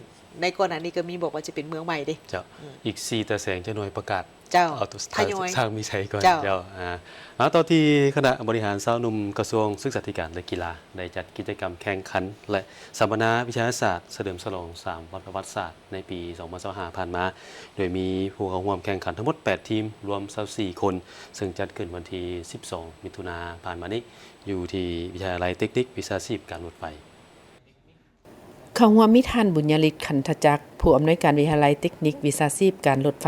ໃນກ່ອນໜ້ານີ້ກໍມີບອກວ່າຈະເປັນເມືອງໃໝ່ເດ້ ເຈົ້າ ອືມ ອີກສີ່ຕາແສງຈະໜ່ວຍປະກາດ ເຈົ້າ ເອົາ ທະຍອຍ ທາງມີໄຊກ່ອນ ເຈົ້າ ເຈົ້າ ອ່າ ມາຕໍ່ທີ່ຄະນະບໍລິຫານຊາວໜຸ່ມກະຊວງສຶກສາທິການ ແລະ ກິລາ ໄດ້ຈັດກິດຈະກຳແຂ່ງຂັນ ແລະ ສຳມະນາວິທະຍາສາດສະເຫຼີມສະຫຼອງສາມວັນປະຫວັດສາດໃນປີສອງພັນຊາວຫ້າຜ່ານມາ, ໂດຍມີຜູ້ເຂົ້າຮ່ວມແຂ່ງຂັນທັງໝົດແປດທີມ ລວມຊາວສີ່ຄົນ, ເຊິ່ງຈັດຂຶ້ນວັນທີສິບສອງ ມິຖຸນາຜ່ານມານີ້ ຢູ່ທີ່ວິທະຍາໄລເຕັກນິກວິຊາຊີບການລົດໄຟ. ເຂົ້າຮ່ວມມີທ່ານ ບຸນຍະລິດ ຂັນທະຈັກ ຜູ້ອຳນວຍການວິທະຍາໄລເຕັກນິກວິຊາຊີບການລົດໄຟ,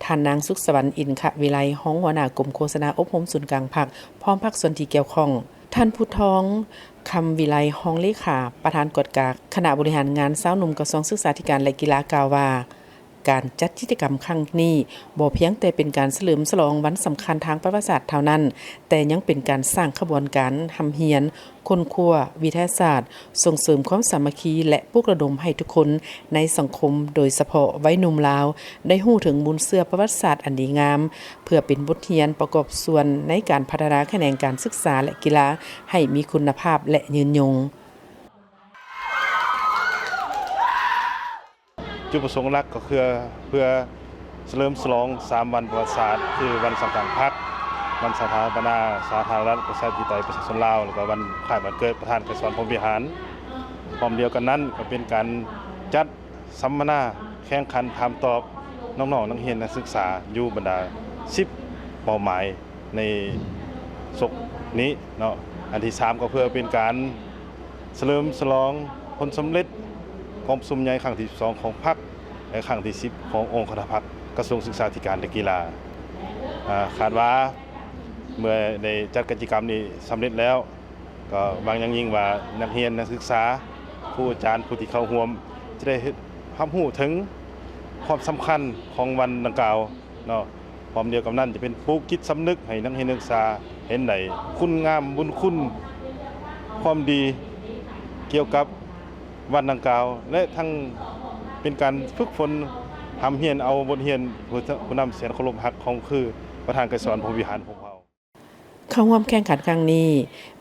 ທ່ານນາງ ສຸກສະຫວັນ ອິນຄະວິໄລ ຮອງຫົວໜ້າກົມໂຄສະນາອົບຮົມສູນກາງພັກ ພ້ອມພາກສ່ວນທີ່ກ່ຽວຂ້ອງ. ທ່ານ ພູທອງ ຄຳວິໄລ ຮອງເລຂາ ປະທານກວດກາຄະນະບໍລິຫານງານຊາວໜຸ່ມ ກະຊວງສຶກສາທິການ ແລະ ກິລາ ກ່າວວ່າ ການຈັດກິດຈະກຳຄັ້ງນີ້ ບໍ່ພຽງແຕ່ເປັນການສະເຫຼີມສະຫຼອງວັນສຳຄັນທາງປະຫວັດສາດເທົ່ານັ້ນ, ແຕ່ຍັງເປັນການສ້າງຂະບວນການຮ່ຳຮຽນ, ຄົ້ນຄວ້າ, ວິທະຍາສາດ, ສົ່ງເສີມຄວາມສາມັກຄີ ແລະ ປຸກລະດົມໃຫ້ທຸກຄົນໃນສັງຄົມ, ໂດຍສະເພາະໄວໜຸ່ມລາວ ໄດ້ຮູ້ເຖິງມູນເຊື້ອປະຫວັດສາດອັນດີງາມ, ເພື່ອເປັນບົດຮຽນປະກອບສ່ວນໃນການພັດທະນາຂະແໜງການສຶກສາ ແລະ ກິລາ ໃຫ້ມີຄຸນນະພາບ ແລະ ຍືນຍົງ. ຈຸດປະສົງຫຼັກກໍຄືເພື່ອສະເຫຼີມສະຫຼອງສາມວັນປະຫວັດສາດ ຄືວັນສ້າງຕັ້ງພັກ, ວັນສະຖາປະນາສາທາລະນະລັດ ປະຊາທິປະໄຕ ປະຊາຊົນລາວ ແລ້ວກໍວັນຄ້າຍວັນເກີດປະທານໄກສອນ ພົມວິຫານ. ພ້ອມດຽວກັນນັ້ນກໍເປັນການຈັດສຳມະນາແຂ່ງຂັນຖາມຕອບນ້ອງໆ ນັກຮຽນນັກສຶກສາ ຢູ່ບັນດາສິບເປົ້າໝາຍໃນສົກນີ້ເນາະ. ອັນທີສາມກໍເພື່ອເປັນການ ສະເຫຼີມສະຫຼອງຜົນສຳເລັດກອງປະຊຸມໃຫຍ່ຄັ້ງທີສິບສອງຂອງພັກ ແລະ ຄັ້ງທີສິບຂອງອົງຄະນະພັກກະຊວງສຶກສາທິການ ແລະ ກິລາ. ອາ ຄາດວ່າເມື່ອໄດ້ຈັດກິດຈະກຳນີ້ສຳເລັດແລ້ວ ກໍຫວັງຢ່າງຍິ່ງວ່ານັກຮຽນນັກສຶກສາ ຄູອາຈານຜູ້ທີ່ເຂົ້າຮ່ວມ ຈະໄດ້ຮັບຮູ້ເຖິງຄວາມສຳຄັນຂອງວັນດັ່ງກ່າວເນາະ. ພ້ອມດຽວກັນນັ້ນຈະເປັນປູກຈິດສຳນຶກໃຫ້ນັກຮຽນນັກສຶກສາເຫັນໄດ້ຄຸນງາມບຸນຄຸນຄວາມດີກ່ຽວກັບວັນດັ່ງກ່າວ ແລະ ທັງເປັນການຝຶກຝົນຮ່ຳຮຽນເອົາບົດຮຽນ ຜູ້ນຳແສນເຄົາລົບຮັກຂອງຄືປະທານໄກສອນ ພົມວິຫານຂອງເຮົາ. ເຂົ້າຮ່ວມແຂ່ງຂັນຄັ້ງນີ້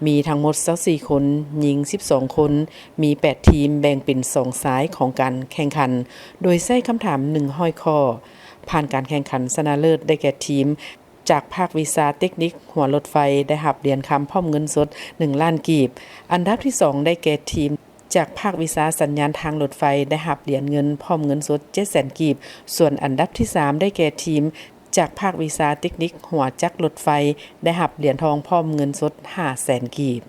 ມີທັງໝົດຊາວສີ່ຄົນ, ຍິງສິບສອງຄົນ, ມີແປດທີມ ແບ່ງເປັນສອງສາຍຂອງການແຂ່ງຂັນ ໂດຍໃຊ້ຄຳຖາມໜຶ່ງຮ້ອຍຂໍ້. ຜ່ານການແຂ່ງຂັນຊະນະເລີດໄດ້ແກ່ທີມຈາກພາກວິຊາເຕັກນິກຫົວລົດໄຟ ໄດ້ຮັບຫຼຽນຄຳພ້ອມເງິນສົດໜຶ່ງລ້ານກີບ. ອັນດັບທີສອງໄດ້ແກ່ທີມຈາກພາກວິຊາສັນຍານທາງລົດໄຟ ໄດ້ຮັບຫຼຽນເງິນພ້ອມເງິນສົດເຈັດແສນກີບ. ສ່ວນອັນດັບທີສາມໄດ້ແກ່ທີມ ຈາກພາກວິຊາເຕັກນິກຫົວຈັກລົດໄຟ ໄດ້ຮັບຫຼຽນທອງພ້ອມເງິນສົດຫ້າແສນກີບ.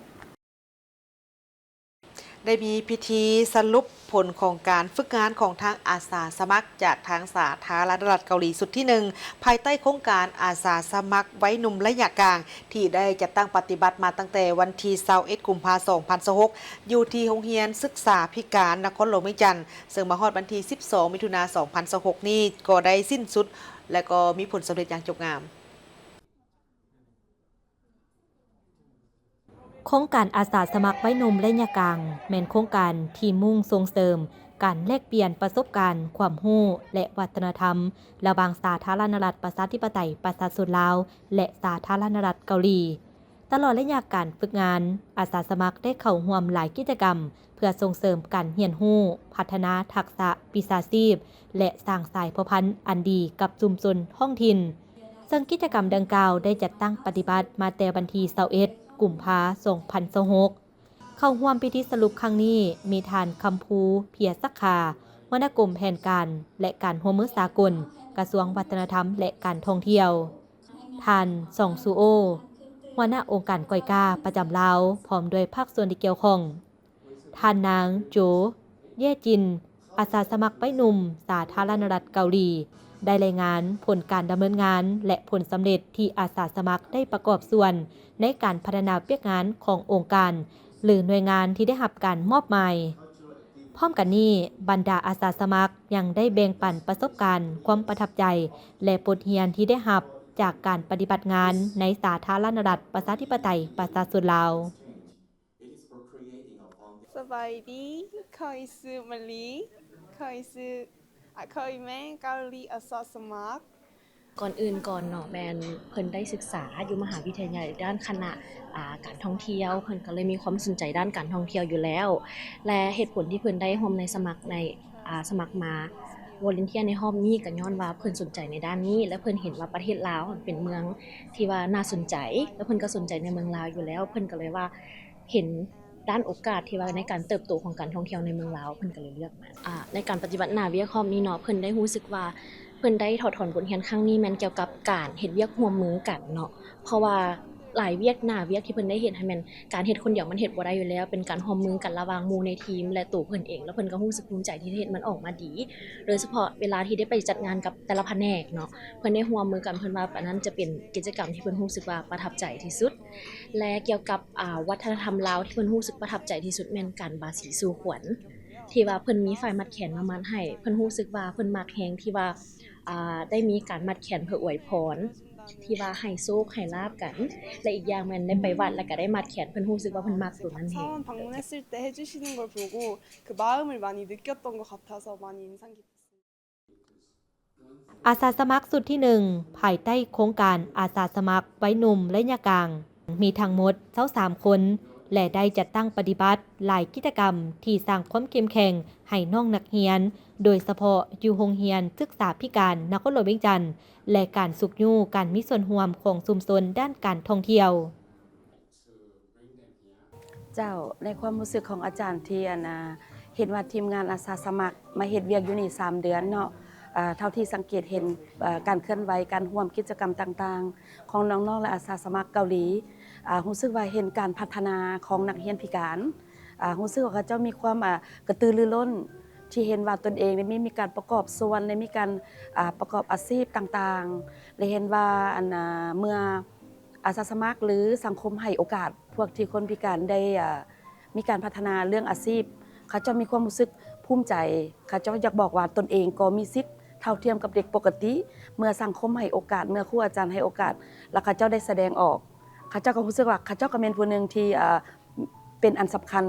ໄດ້ມີພິທີສະຫຼຸບຜົນຂອງການຝຶກງານຂອງທັງອາສາສະໝັກຈາກທາງສາທາລະນະລັດເກົາຫຼີຊຸດທີໜຶ່ງ ພາຍໃຕ້ໂຄງການອາສາສະໝັກໄວໜຸ່ມໄລຍະກາງ ທີ່ໄດ້ຈັດຕັ້ງປະຕິບັດມາຕັ້ງແຕ່ວັນທີຊາວເອັດ ກຸມພາ ສອງພັນຊາວຫົກ ຢູ່ທີ່ໂຮງຮຽນສຶກສາພິການນະຄອນຫຼວງວຽງຈັນ ເຊິ່ງມາຮອດວັນທີສິບສອງ ມິຖຸນາ ສອງພັນຊາວຫົກນີ້ ກໍໄດ້ສິ້ນສຸດ ແລະ ກໍມີຜົນສຳເລັດຢ່າງຈົບງາມ. ໂຄງການອາສາສະໝັກໄວໜຸ່ມໄລຍະກາງ ແມ່ນໂຄງການທີ່ມຸ່ງສົ່ງເສີມການແລກປ່ຽນປະສົບການ, ຄວາມຮູ້ ແລະ ວັດທະນະທຳ ລະຫວ່າງສາທາລະນະລັດ ປະຊາທິປະໄຕ ປະຊາຊົນລາວ ແລະ ສາທາລະນະລັດເກົາຫຼີ. ຕະຫຼອດໄລຍະການຝຶກງານ, ອາສາສະໝັກໄດ້ເຂົ້າຮ່ວມຫຼາຍກິດຈະກຳ ເພື່ອສົ່ງເສີມການຮຽນຮູ້, ພັດທະນາທັກສະວິຊາຊີບ ແລະ ສ້າງສາຍພົວພັນອັນດີກັບຊຸມຊົນທ້ອງຖິ່ນ, ເຊິ່ງກິດຈະກຳດັ່ງກ່າວໄດ້ຈັດຕັ້ງປະຕິບັດມາແຕ່ວັນທີຊາວເອັດ ກຸມພາ ສອງພັນຊາວຫົກ. ເຂົ້າຮ່ວມພິທີສະຫຼຸບຄັ້ງນີ້ ມີທ່ານ ຄຳພູ ເພຍສັກຂາ ຫົວໜ້າກົມແຜນການ ແລະ ການຮ່ວມມືສາກົນ ກະຊວງວັດທະນະທຳ ແລະ ການທ່ອງທ່ຽວ, ທ່ານ ຊອງ ຊູໂອ ຫົວໜ້າອົງການກອຍກາປະຈຳລາວ ພ້ອມດ້ວຍພາກສ່ວນທີ່ກ່ຽວຂ້ອງ, ທ່ານນາງ ໂຈ ເຢຈິນ ອາສາສະໝັກໄວໜຸ່ມສາທາລະນະລັດເກົາຫຼີ ໄດ້ລາຍງານຜົນການດຳເນີນງານ ແລະ ຜົນສຳເລັດທີ່ອາສາສະໝັກໄດ້ປະກອບສ່ວນໃນການພັດທະນາວຽກງານຂອງອົງການ ຫຼື ໜ່ວຍງານທີ່ໄດ້ຮັບການມອບໝາຍ. ພ້ອມກັນນີ້, ບັນດາອາສາສະໝັກຍັງໄດ້ແບ່ງປັນປະສົບການ, ຄວາມປະທັບໃຈ ແລະ ບົດຮຽນທີ່ໄດ້ຮັບຈາກການປະຕິບັດງານໃນສາທາລະນະລັດ ປະຊາທິປະໄຕ ປະຊາຊົນລາວ. ສະບາຍດີ, ຂ້ອຍຊື່ມະລີ, ຂ້ອຍຊື່ ອາ ຂ້ອຍແມ່ນເກົາຫຼີອາສາສະໝັກ. ກ່ອນອື່ນກ່ອນເນາະ ແມ່ນເພິ່ນໄດ້ສຶກສາຢູ່ມະຫາວິທະຍາໄລດ້ານຄະນະ ອາ ການທ່ອງທ່ຽວ, ເພິ່ນກໍເລີຍມີຄວາມສົນໃຈດ້ານການທ່ອງທ່ຽວຢູ່ແລ້ວ ແລະ ເຫດຜົນທີ່ເພິ່ນໄດ້ຮ່ວມໃນສະໝັກໃນ ອາ ສະໝັກມາ volunteer ໃນຮອບນີ້ ກໍຍ້ອນວ່າເພິ່ນສົນໃຈໃນດ້ານນີ້ ແລະ ເພິ່ນເຫັນວ່າປະເທດລາວເປັນເມືອງທີ່ວ່າໜ້າສົນໃຈ ແລະ ເພິ່ນກໍສົນໃຈໃນເມືອງລາວຢູ່ແລ້ວ ເພິ່ນກໍເລີຍວ່າເຫັນ ດ້ານໂອກາດທີ່ວ່າໃນການເຕີບໂຕຂອງການທ່ອງທ່ຽວໃນເມືອງລາວ ເພິ່ນກໍເລີຍເລືອກມາ. ອາ ໃນການປະຕິບັດໜ້າວຽກຮອບນີ້ເນາະ ເພິ່ນໄດ້ຮູ້ສຶກວ່າ ເພິ່ນໄດ້ຖອດຖອນບົດຮຽນຄັ້ງນີ້ແມ່ນກ່ຽວກັບການເຮັດວຽກຮ່ວມມືກັນເນາະ ເພາະວ່າ ຫຼາຍວຽກໜ້າວຽກທີ່ເພິ່ນໄດ້ເຮັດຫັ້ນແມ່ນການເຮັດຄົນດຽວມັນເຮັດບໍ່ໄດ້ຢູ່ແລ້ວ, ເປັນການຮ່ວມມືກັນລະຫວ່າງໝູ່ໃນທີມ ແລະ ໂຕເພິ່ນເອງ, ແລ້ວເພິ່ນກໍຮູ້ສຶກພູມໃຈທີ່ເຮັດມັນອອກມາດີ, ໂດຍສະເພາະເວລາທີ່ໄດ້ໄປຈັດງານກັບແຕ່ລະພະແນກເນາະ, ເພິ່ນໄດ້ຮ່ວມມືກັນ, ເພິ່ນວ່າອັນນັ້ນຈະເປັນກິດຈະກຳທີ່ເພິ່ນຮູ້ສຶກວ່າປະທັບໃຈທີ່ສຸດ. ແລະ ກ່ຽວກັບ ອາ ວັດທະນະທຳລາວທີ່ເພິ່ນຮູ້ສຶກປະທັບໃຈທີ່ສຸດແມ່ນການບາສີສູ່ຂວັນ ທີ່ວ່າເພິ່ນມີຝ້າຍມັດແຂນມາມັດໃຫ້, ເພິ່ນຮູ້ສຶກວ່າເພິ່ນມັກແຮງທີ່ວ່າ ອາ ໄດ້ມີການມັດແຂນເພື່ອອວຍພອນ ທີ່ວ່າໃຫ້ໂຊກໃຫ້ລາບກັນ ແລະ ອີກຢ່າງແມ່ນໄດ້ໄປວັດ ແລ້ວກໍໄດ້ມັດແຂນ, ເພິ່ນຮູ້ສຶກວ່າເພິ່ນມັກໂຕນັ້ນແຮງ. 처음 방문했을 때 해주시는 걸 보고 그 마음을 많이 느꼈던 것 같아서 많이 인상 깊었습니다. ອາສາສະໝັກຊຸດທີໜຶ່ງ ພາຍໃຕ້ໂຄງການອາສາສະໝັກໄວໜຸ່ມໄລຍະກາງ ມີທັງໝົດຊາວສາມຄົນ ແລະ ໄດ້ຈັດຕັ້ງປະຕິບັດຫຼາຍກິດຈະກຳທີ່ສ້າງຄວາມເຂັ້ມແຂງໃຫ້ນ້ອງນັກຮຽນ, ໂດຍສະເພາະຢູ່ໂຮງຮຽນສຶກສາພິການນະຄອນຫຼວງວຽງຈັນ ແລະ ການຊຸກຍູ້ການມີສ່ວນຮ່ວມຂອງຊຸມຊົນດ້ານການທ່ອງທ່ຽວ. ເຈົ້າ, ໃນຄວາມຮູ້ສຶກຂອງອາຈານທີ່ ອັນ ອາ ເຫັນວ່າທີມງານອາສາສະໝັກມາເຮັດວຽກຢູ່ນີ້ສາມເດືອນເນາະ, ອາ ເທົ່າທີ່ສັງເກດເຫັນ ອາ ການເຄື່ອນໄຫວ, ການຮ່ວມກິດຈະກຳຕ່າງໆຂອງນ້ອງໆ ແລະ ອາສາສະໝັກເກົາຫຼີ, ອາ ຮູ້ສຶກວ່າເຫັນການພັດທະນາຂອງນັກຮຽນພິການ, ອາ ຮູ້ສຶກວ່າເຂົາເຈົ້າມີຄວາມ ອາ ກະຕືລືລົ້ນ ທີ່ເຫັນວ່າຕົນເອງໄດ້ມີ ມີການປະກອບສ່ວນ, ໄດ້ມີການ ອາ ປະກອບອາຊີບຕ່າງໆ, ແລະ ເຫັນວ່າ ອັນ ອາ ເມື່ອ ອາສາສະໝັກ ຫຼື ສັງຄົມໃຫ້ໂອກາດພວກທີ່ຄົນພິການໄດ້ ເອີ ມີການພັດທະນາເລື່ອງອາຊີບ, ເຂົາເຈົ້າມີຄວາມຮູ້ສຶກພູມໃຈ, ເຂົາເຈົ້າຢາກບອກວ່າຕົນເອງກໍມີສິດເທົ່າທຽມກັບເດັກປົກກະຕິ. ເມື່ອສັງຄົມໃຫ້ໂອກາດ, ເມື່ອຄູອາຈານໃຫ້ໂອກາດ ແລ້ວເຂົາເຈົ້າໄດ້ສະແດງອອກ, ເຂົາເຈົ້າກໍຮູ້ສຶກວ່າເຂົາເຈົ້າກໍແມ່ນຜູ້ໜຶ່ງທີ່ ເອີ ເປັນອັນສຳຄັນ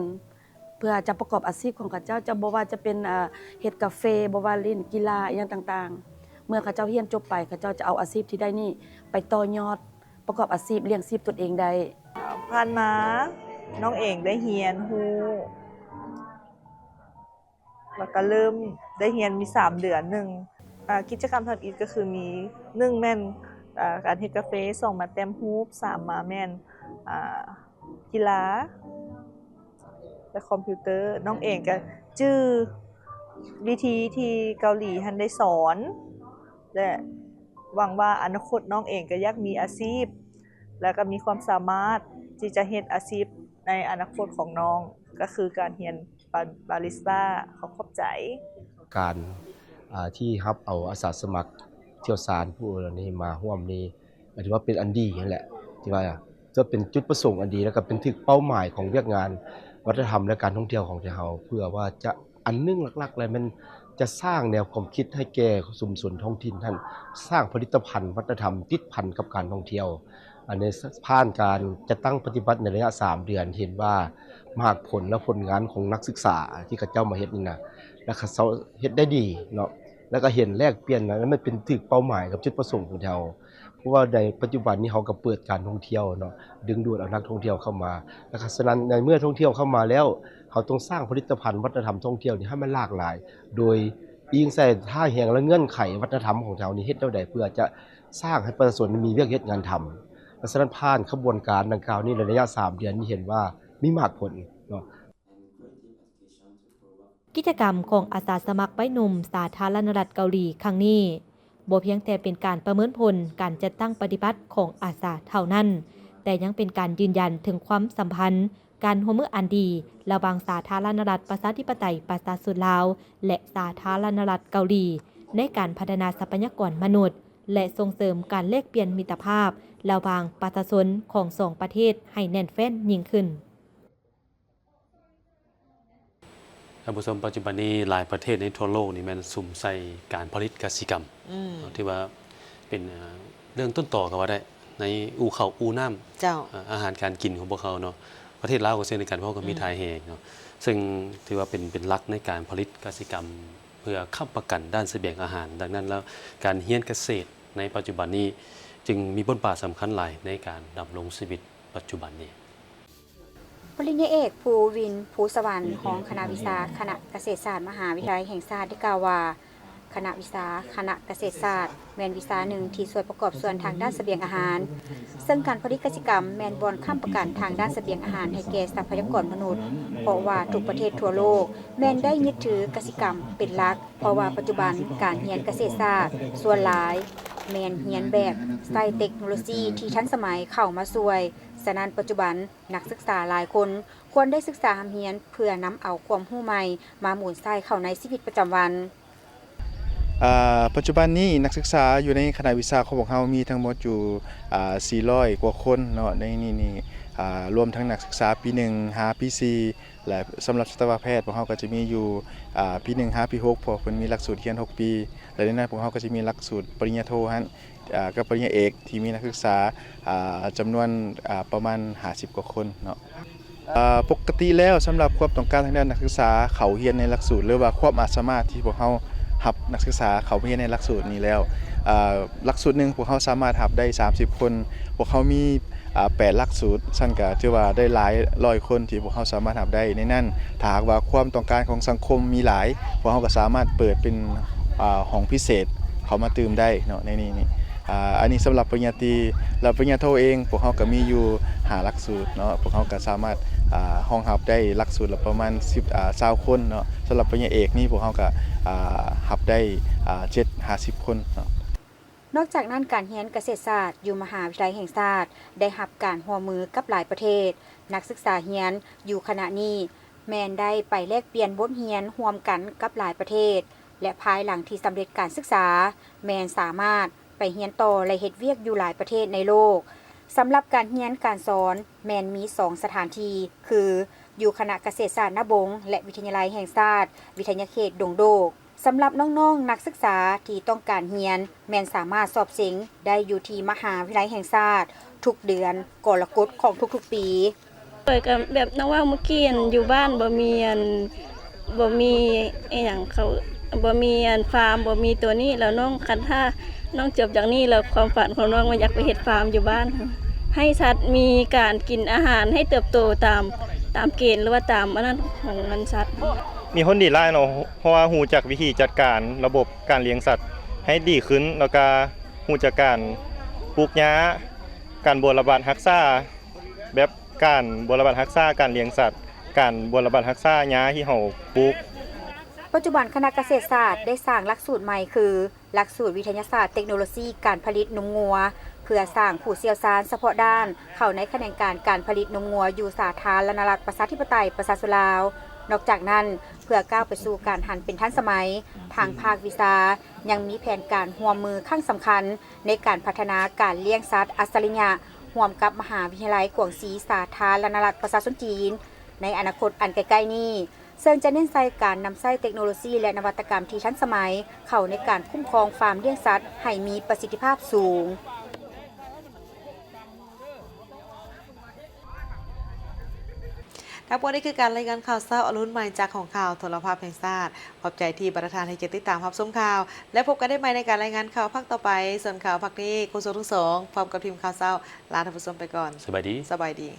ເພື່ອຈະປະກອບອາຊີບຂອງເຂົາເຈົ້າ, ຈະ ບໍ່ວ່າຈະເປັນ ເອີ ເຮັດກາເຟ, ບໍ່ວ່າຫຼິ້ນກິລາ ອີ່ຫຍັງຕ່າງໆ. ເມື່ອເຂົາເຈົ້າຮຽນຈົບໄປ, ເຂົາເຈົ້າຈະເອົາອາຊີບທີ່ໄດ້ນີ້ໄປຕໍ່ຍອດ ປະກອບອາຊີບລ້ຽງຊີບຕົນເອງໄດ້. ຜ່ານມານ້ອງເອງໄດ້ຮຽນຮູ້ ແລ້ວກໍເລີ່ມໄດ້ຮຽນມີສາມເດືອນໜຶ່ງ. ອາ ກິດຈະກຳທຳອິດກໍຄືມີ ໜຶ່ງ ແມ່ນ ອາ ການເຮັດກາເຟ, ສອງ ມາແຕ້ມຮູບ, ສາມ ມາແມ່ນ ອາ ກິລາ ແລະ ຄອມພິວເຕີ. ນ້ອງເອງກໍຈື່ວິທີທີ່ເກົາຫຼີຫັ້ນໄດ້ສອນ ແລະ ຫວັງວ່າອະນາຄົດນ້ອງເອງກໍຢາກມີອາຊີບ ແລະ ກໍມີຄວາມສາມາດທີ່ຈະເຮັດອາຊີບໃນອະນາຄົດຂອງນ້ອງ ກໍຄືການຮຽນບາ ບາຣິສຕາ. ຂໍຂອບໃຈ. ການ ອາ ທີ່ຮັບເອົາອາສາສະໝັກຊ່ຽວຊານຜູ້ນີ້ມາຮ່ວມນີ້ ກໍຖືວ່າເປັນອັນດີຫັ້ນແຫຼະ ທີ່ວ່າຈະເປັນຈຸດປະສົງອັນດີ ແລ້ວກໍເປັນຖືກເປົ້າໝາຍຂອງວຽກງານວັດທະນະທຳ ແລະ ການທ່ອງທ່ຽວຂອງໄທເຮົາ ເພື່ອວ່າຈະ ອັນໜຶ່ງຫຼັກໆ ແລ້ວແມ່ນຈະສ້າງແນວຄວາມຄິດໃຫ້ແກ່ຊຸມຊົນທ້ອງຖິ່ນຫັ້ນ ສ້າງຜະລິດຕະພັນວັດທະນະທຳຕິດພັນກັບການທ່ອງທ່ຽວ. ອັນນີ້ ຜ່ານການຈັດຕັ້ງປະຕິບັດໃນໄລຍະສາມເດືອນ ເຫັນວ່າໝາກຜົນ ແລະ ຜົນງານຂອງນັກສຶກສາທີ່ເຂົາເຈົ້າມາເຮັດນີ້ນະ ແລະ ເຂົາເຈົ້າເຮັດໄດ້ດີເນາະ ແລ້ວກໍເຫັນແລກປ່ຽນ ແລະ ມັນເປັນຖືກເປົ້າໝາຍກັບຈຸດປະສົງຂອງເຮົາ ເພາະວ່າໃນປັດຈຸບັນນີ້ເຮົາກໍເປີດການທ່ອງທ່ຽວເນາະ ດຶງດູດເອົານັກທ່ອງທ່ຽວເຂົ້າມາ ແລ້ວກໍສະນັ້ນໃນເມື່ອທ່ອງທ່ຽວເຂົ້າມາແລ້ວ ເຮົາຕ້ອງສ້າງຜະລິດຕະພັນວັດທະນະທຳທ່ອງທ່ຽວນີ້ໃຫ້ມັນຫຼາກຫຼາຍ ໂດຍອີງໃສ່ທ່າແຮງ ແລະ ເງື່ອນໄຂວັດທະນະທຳຂອງເຮົານີ້ ເຮັດແນວໃດເພື່ອຈະສ້າງໃຫ້ປະຊາຊົນມີວຽກເຮັດງານທຳ. ແລະ ສະນັ້ນຜ່ານຂະບວນການດັ່ງກ່າວນີ້ ໃນໄລຍະສາມເດືອນນີ້ເຫັນວ່າມີໝາກຜົນເນາະ. ກິດຈະກຳຂອງອາສາສະໝັກໄວໜຸ່ມສາທາລະນະລັດເກົາຫຼີຄັ້ງນີ້ ບໍ່ພຽງແຕ່ເປັນການປະເມີນຜົນການຈັດຕັ້ງປະຕິບັດຂອງອາສາເທົ່ານັ້ນ, ແຕ່ຍັງເປັນການຢືນຢັນເຖິງຄວາມສຳພັນ ການຮ່ວມມືອັນດີລະຫວ່າງສາທາລະນະລັດປະຊາທິປະໄຕປະຊາຊົນລາວ ແລະ ສາທາລະນະລັດເກົາຫຼີ ໃນການພັດທະນາຊັບພະຍາກອນມະນຸດ ແລະ ສົ່ງເສີມການແລກປ່ຽນມິດຕະພາບລະຫວ່າງປະຊາຊົນຂອງສອງປະເທດໃຫ້ແໜ້ນແຟ້ນຍິ່ງຂຶ້ນ. ທ່ານຜູ້ຊົມ, ປັດຈຸບັນນີ້ຫຼາຍປະເທດໃນທົ່ວໂລກນີ້ແມ່ນສຸມໃສ່ການຜະລິດກະສິກຳ ອືມ ເນາະ ຖືວ່າເປັນ ເອີ ເລື່ອງຕົ້ນຕໍກໍວ່າໄດ້ ໃນອູ່ເຂົ້າອູ່ນ້ຳ ເຈົ້າ ເອີ ອາຫານການກິນຂອງພວກເຮົາເນາະ. ປະເທດລາວກໍເຊັ່ນດຽວກັນ ເພາະເຮົາກໍມີ ອືມ ທ່າແຮງເນາະ ເຊິ່ງຖືວ່າເປັນ ເປັນຫຼັກໃນການຜະລິດກະສິກຳ ເພື່ອຄ້ຳປະກັນດ້ານສະບຽງອາຫານ. ດັ່ງນັ້ນແລ້ວ ການຮຽນກະເສດໃນປັດຈຸບັນນີ້ ຈຶ່ງມີບົດບາດສຳຄັນຫຼາຍໃນການດຳລົງຊີວິດປັດຈຸບັນນີ້. ປະລິນຍາເອກ ພູວິນ ພູສະຫວັນ ຮອງຄະນະວິຊາ ຄະນະກະເສດສາດ ມະຫາວິທະຍາໄລແຫ່ງຊາດ ໄດ້ກ່າວວ່າ ຄະນະວິຊາ ຄະນະກະເສດສາດ ແມ່ນວິຊາໜຶ່ງທີ່ຊ່ວຍປະກອບສ່ວນທາງດ້ານສະບຽງອາຫານ, ເຊິ່ງການຜະລິດກະສິກຳແມ່ນບ່ອນຄ້ຳປະກັນທາງດ້ານສະບຽງອາຫານໃຫ້ແກ່ຊັບພະຍາກອນມະນຸດ, ເພາະວ່າທຸກປະເທດທົ່ວໂລກແມ່ນໄດ້ຍຶດຖືກະສິກຳເປັນຫຼັກ, ເພາະວ່າປັດຈຸບັນການຮຽນກະເສດສາດສ່ວນຫຼາຍ ແມ່ນຮຽນແບບໃຊ້ເຕັກໂນໂລຊີທີ່ທັນສະໄໝເຂົ້າມາຊ່ວຍ. ສະນັ້ນ, ປັດຈຸບັນນັກສຶກສາຫຼາຍຄົນຄວນໄດ້ສຶກສາຮ່ຳຮຽນເພື່ອນຳເອົາຄວາມຮູ້ໃໝ່ມາໝູນໃຊ້ເຂົ້າໃນຊີວິດປະຈຳວັນ. ອາ ປັດຈຸບັນນີ້ນັກສຶກສາຢູ່ໃນຄະນະວິຊາຂອງພວກເຮົາມີທັງໝົດຢູ່ ອາ ສີ່ຮ້ອຍກວ່າຄົນເນາະ. ໃນນີ້ນີ້ ອາ ລວມທັງນັກສຶກສາປີໜຶ່ງຫາປີສີ່ ແລະ ສຳລັບສັດຕະວະແພດ ພວກເຮົາກໍຈະມີຢູ່ ອາ ປີໜຶ່ງຫາປີຫົກ ເພາະເພິ່ນມີຫຼັກສູດຮຽນຫົກປີ ແລະ ໃນນັ້ນພວກເຮົາກໍຈະມີຫຼັກສູດປະລິນຍາໂທຫັ້ນ ອາ ກັບປະລິນຍາເອກ ທີ່ມີນັກສຶກສາ ອາ ຈຳນວນ ອາ ປະມານຫ້າສິບກວ່າຄົນເນາະ. ອາ ປົກກະຕິແລ້ວ ສຳລັບຄວາມຕ້ອງການທາງດ້ານນັກສຶກສາເຂົ້າຮຽນໃນຫຼັກສູດ ຫຼືວ່າຄວາມອາດສາມາດທີ່ພວກເຮົາຮັບນັກສຶກສາເຂົ້າມາຮຽນໃນຫຼັກສູດນີ້ແລ້ວ ອາ ຫຼັກສູດໜຶ່ງພວກເຮົາສາມາດຮັບໄດ້ສາມສິບຄົນ. ພວກເຮົາມີ ອາ ແປດຫຼັກສູດ ຊັ້ນກະຖືວ່າໄດ້ຫຼາຍຮ້ອຍຄົນທີ່ພວກເຮົາສາມາດຮັບໄດ້. ໃນນັ້ນ ຖ້າຫາກວ່າຄວາມຕ້ອງການຂອງສັງຄົມມີຫຼາຍ ພວກເຮົາກໍສາມາດເປີດເປັນ ອາ ຫ້ອງພິເສດເຂົ້າມາຕື່ມໄດ້ເນາະ ໃນນີ້ນີ້. ອາ ອັນນີ້ສຳລັບປະລິນຍາຕີ ແລ້ວປະລິນຍາໂທເອງ ພວກເຮົາກໍມີຢູ່ຫ້າຫຼັກສູດເນາະ. ພວກເຮົາກໍສາມາດ ອາ ຮອງຮັບໄດ້ຫຼັກສູດລະປະມານສິບ ອາ ຊາວຄົນເນາະ. ສຳລັບປະລິນຍາເອກນີ້ ພວກເຮົາກໍ ອາ ຮັບໄດ້ ອາ ເຈັດຫາສິບຄົນເນາະ. ນອກຈາກນັ້ນ, ການຮຽນກະເສດສາດຢູ່ມະຫາວິທະຍາໄລແຫ່ງຊາດໄດ້ຮັບການຮ່ວມມືກັບຫຼາຍປະເທດ. ນັກສຶກສາຮຽນຢູ່ຄະນະນີ້ແມ່ນໄດ້ໄປແລກປ່ຽນບົດຮຽນຮ່ວມກັນກັບຫຼາຍປະເທດ ແລະ ພາຍຫຼັງທີ່ສຳເລັດການສຶກສາ ແມ່ນສາມາດໄປຮຽນຕໍ່ ແລະ ເຮັດວຽກຢູ່ຫຼາຍປະເທດໃນໂລກ. ສຳລັບການຮຽນການສອນແມ່ນມີສອງສະຖານທີ່ ຄື ຢູ່ຄະນະກະເສດສາດນະບົງ ແລະ ວິທະຍາໄລແຫ່ງຊາດ ວິທະຍາເຂດດົງໂດກ. ສຳລັບນ້ອງໆນັກສຶກສາທີ່ຕ້ອງການຮຽນ ແມ່ນສາມາດສອບເສັງໄດ້ຢູ່ທີ່ມະຫາວິທະຍາໄລແຫ່ງຊາດທຸກເດືອນກໍລະກົດຂອງທຸກໆປີ. ຂ້ອຍກໍແບບນ້ອງເວົ້າເມື່ອກີ້ ອັນ ຢູ່ບ້ານບໍ່ມີ ອັນ ບໍ່ມີອີ່ຫຍັງ ເຂົາບໍ່ມີ ອັນ ຟາມ ບໍ່ມີຕົວນີ້ ແລ້ວນ້ອງ ຄັນຖ້ານ້ອງຈົບຈາກນີ້ແລ້ວ ຄວາມຝັນຂອງນ້ອງວ່າຢາກໄປເຮັດຟາມຢູ່ບ້ານ ໃຫ້ສັດມີການກິນອາຫານ ໃຫ້ເຕີບໂຕຕາມ ຕາມເກນ ຫຼືວ່າຕາມອັນນັ້ນຂອງມັນ ສັດ. ມີຜົນດີຫຼາຍເນາະ ເພາະວ່າຮູ້ຈັກວິທີຈັດການລະບົບການລ້ຽງສັດໃຫ້ດີຂຶ້ນ ແລ້ວກະຮູ້ຈັກການປູກຫຍ້າ ການບົວລະບັດຮັກສາ ແບບການບົວລະບັດຮັກສາການລ້ຽງສັດ ການບົວລະບັດຮັກສາຫຍ້າທີ່ເຮົາປູກ. ປັດຈຸບັນຄະນະກະເສດສາດໄດ້ສ້າງຫຼັກສູດໃໝ່ຄື ຫຼັກສູດວິທະຍາສາດເຕັກໂນໂລຊີການຜະລິດນົມງົວ ເພື່ອສ້າງຜູ້ຊ່ຽວຊານສະເພາະດ້ານເຂົ້າໃນຂະແໜງການການຜະລິດນົມງົວຢູ່ສາທາລະນະລັດປະຊາທິປະໄຕປະຊາຊົນລາວ. ນອກຈາກນັ້ນ, ເພື່ອກ້າວໄປສູ່ການຫັນເປັນທັນສະໄໝ, ທາງພາກວິຊາຍັງມີແຜນການຮ່ວມມືຄັ້ງສຳຄັນໃນການພັດທະນາການລ້ຽງສັດອັດສະລິຍະ ຮ່ວມກັບມະຫາວິທະຍາໄລກວາງຊີສາທາລະນະລັດປະຊາຊົນຈີນ ໃນອະນາຄົດອັນໃກ້ໆນີ້. ເຊິ່ງຈະເນັ້ນໃສ່ການນຳໃຊ້ເຕັກໂນໂລຊີ ແລະ ນະວັດຕະກຳທີ່ທັນສະໄໝເຂົ້າໃນການຄຸ້ມຄອງຟາມລ້ຽງສັດໃຫ້ມີປະສິດທິພາບສູງ. ທັງໝົດນີ້ຄືການລາຍງານຂ່າວເຊົ້າອະລຸນໃໝ່ຈາກຫ້ອງຂ່າວໂທລະພາບແຫ່ງຊາດ. ຂອບໃຈທີ່ບັນດາທ່ານໃຫ້ກຽດຕິດຕາມຮັບຊົມຂ່າວ ແລະ ພົບກັນໄດ້ໃໝ່ໃນການລາຍງານຂ່າວພາກຕໍ່ໄປ. ສ່ວນຂ່າວພາກນີ້ ໂຄສົກທັງສອງ ພ້ອມກັບທີມຂ່າວເຊົ້າ ລາທ່ານຜູ້ຊົມໄປກ່ອນ. ສະບາຍດີ. ສະບາຍດີ.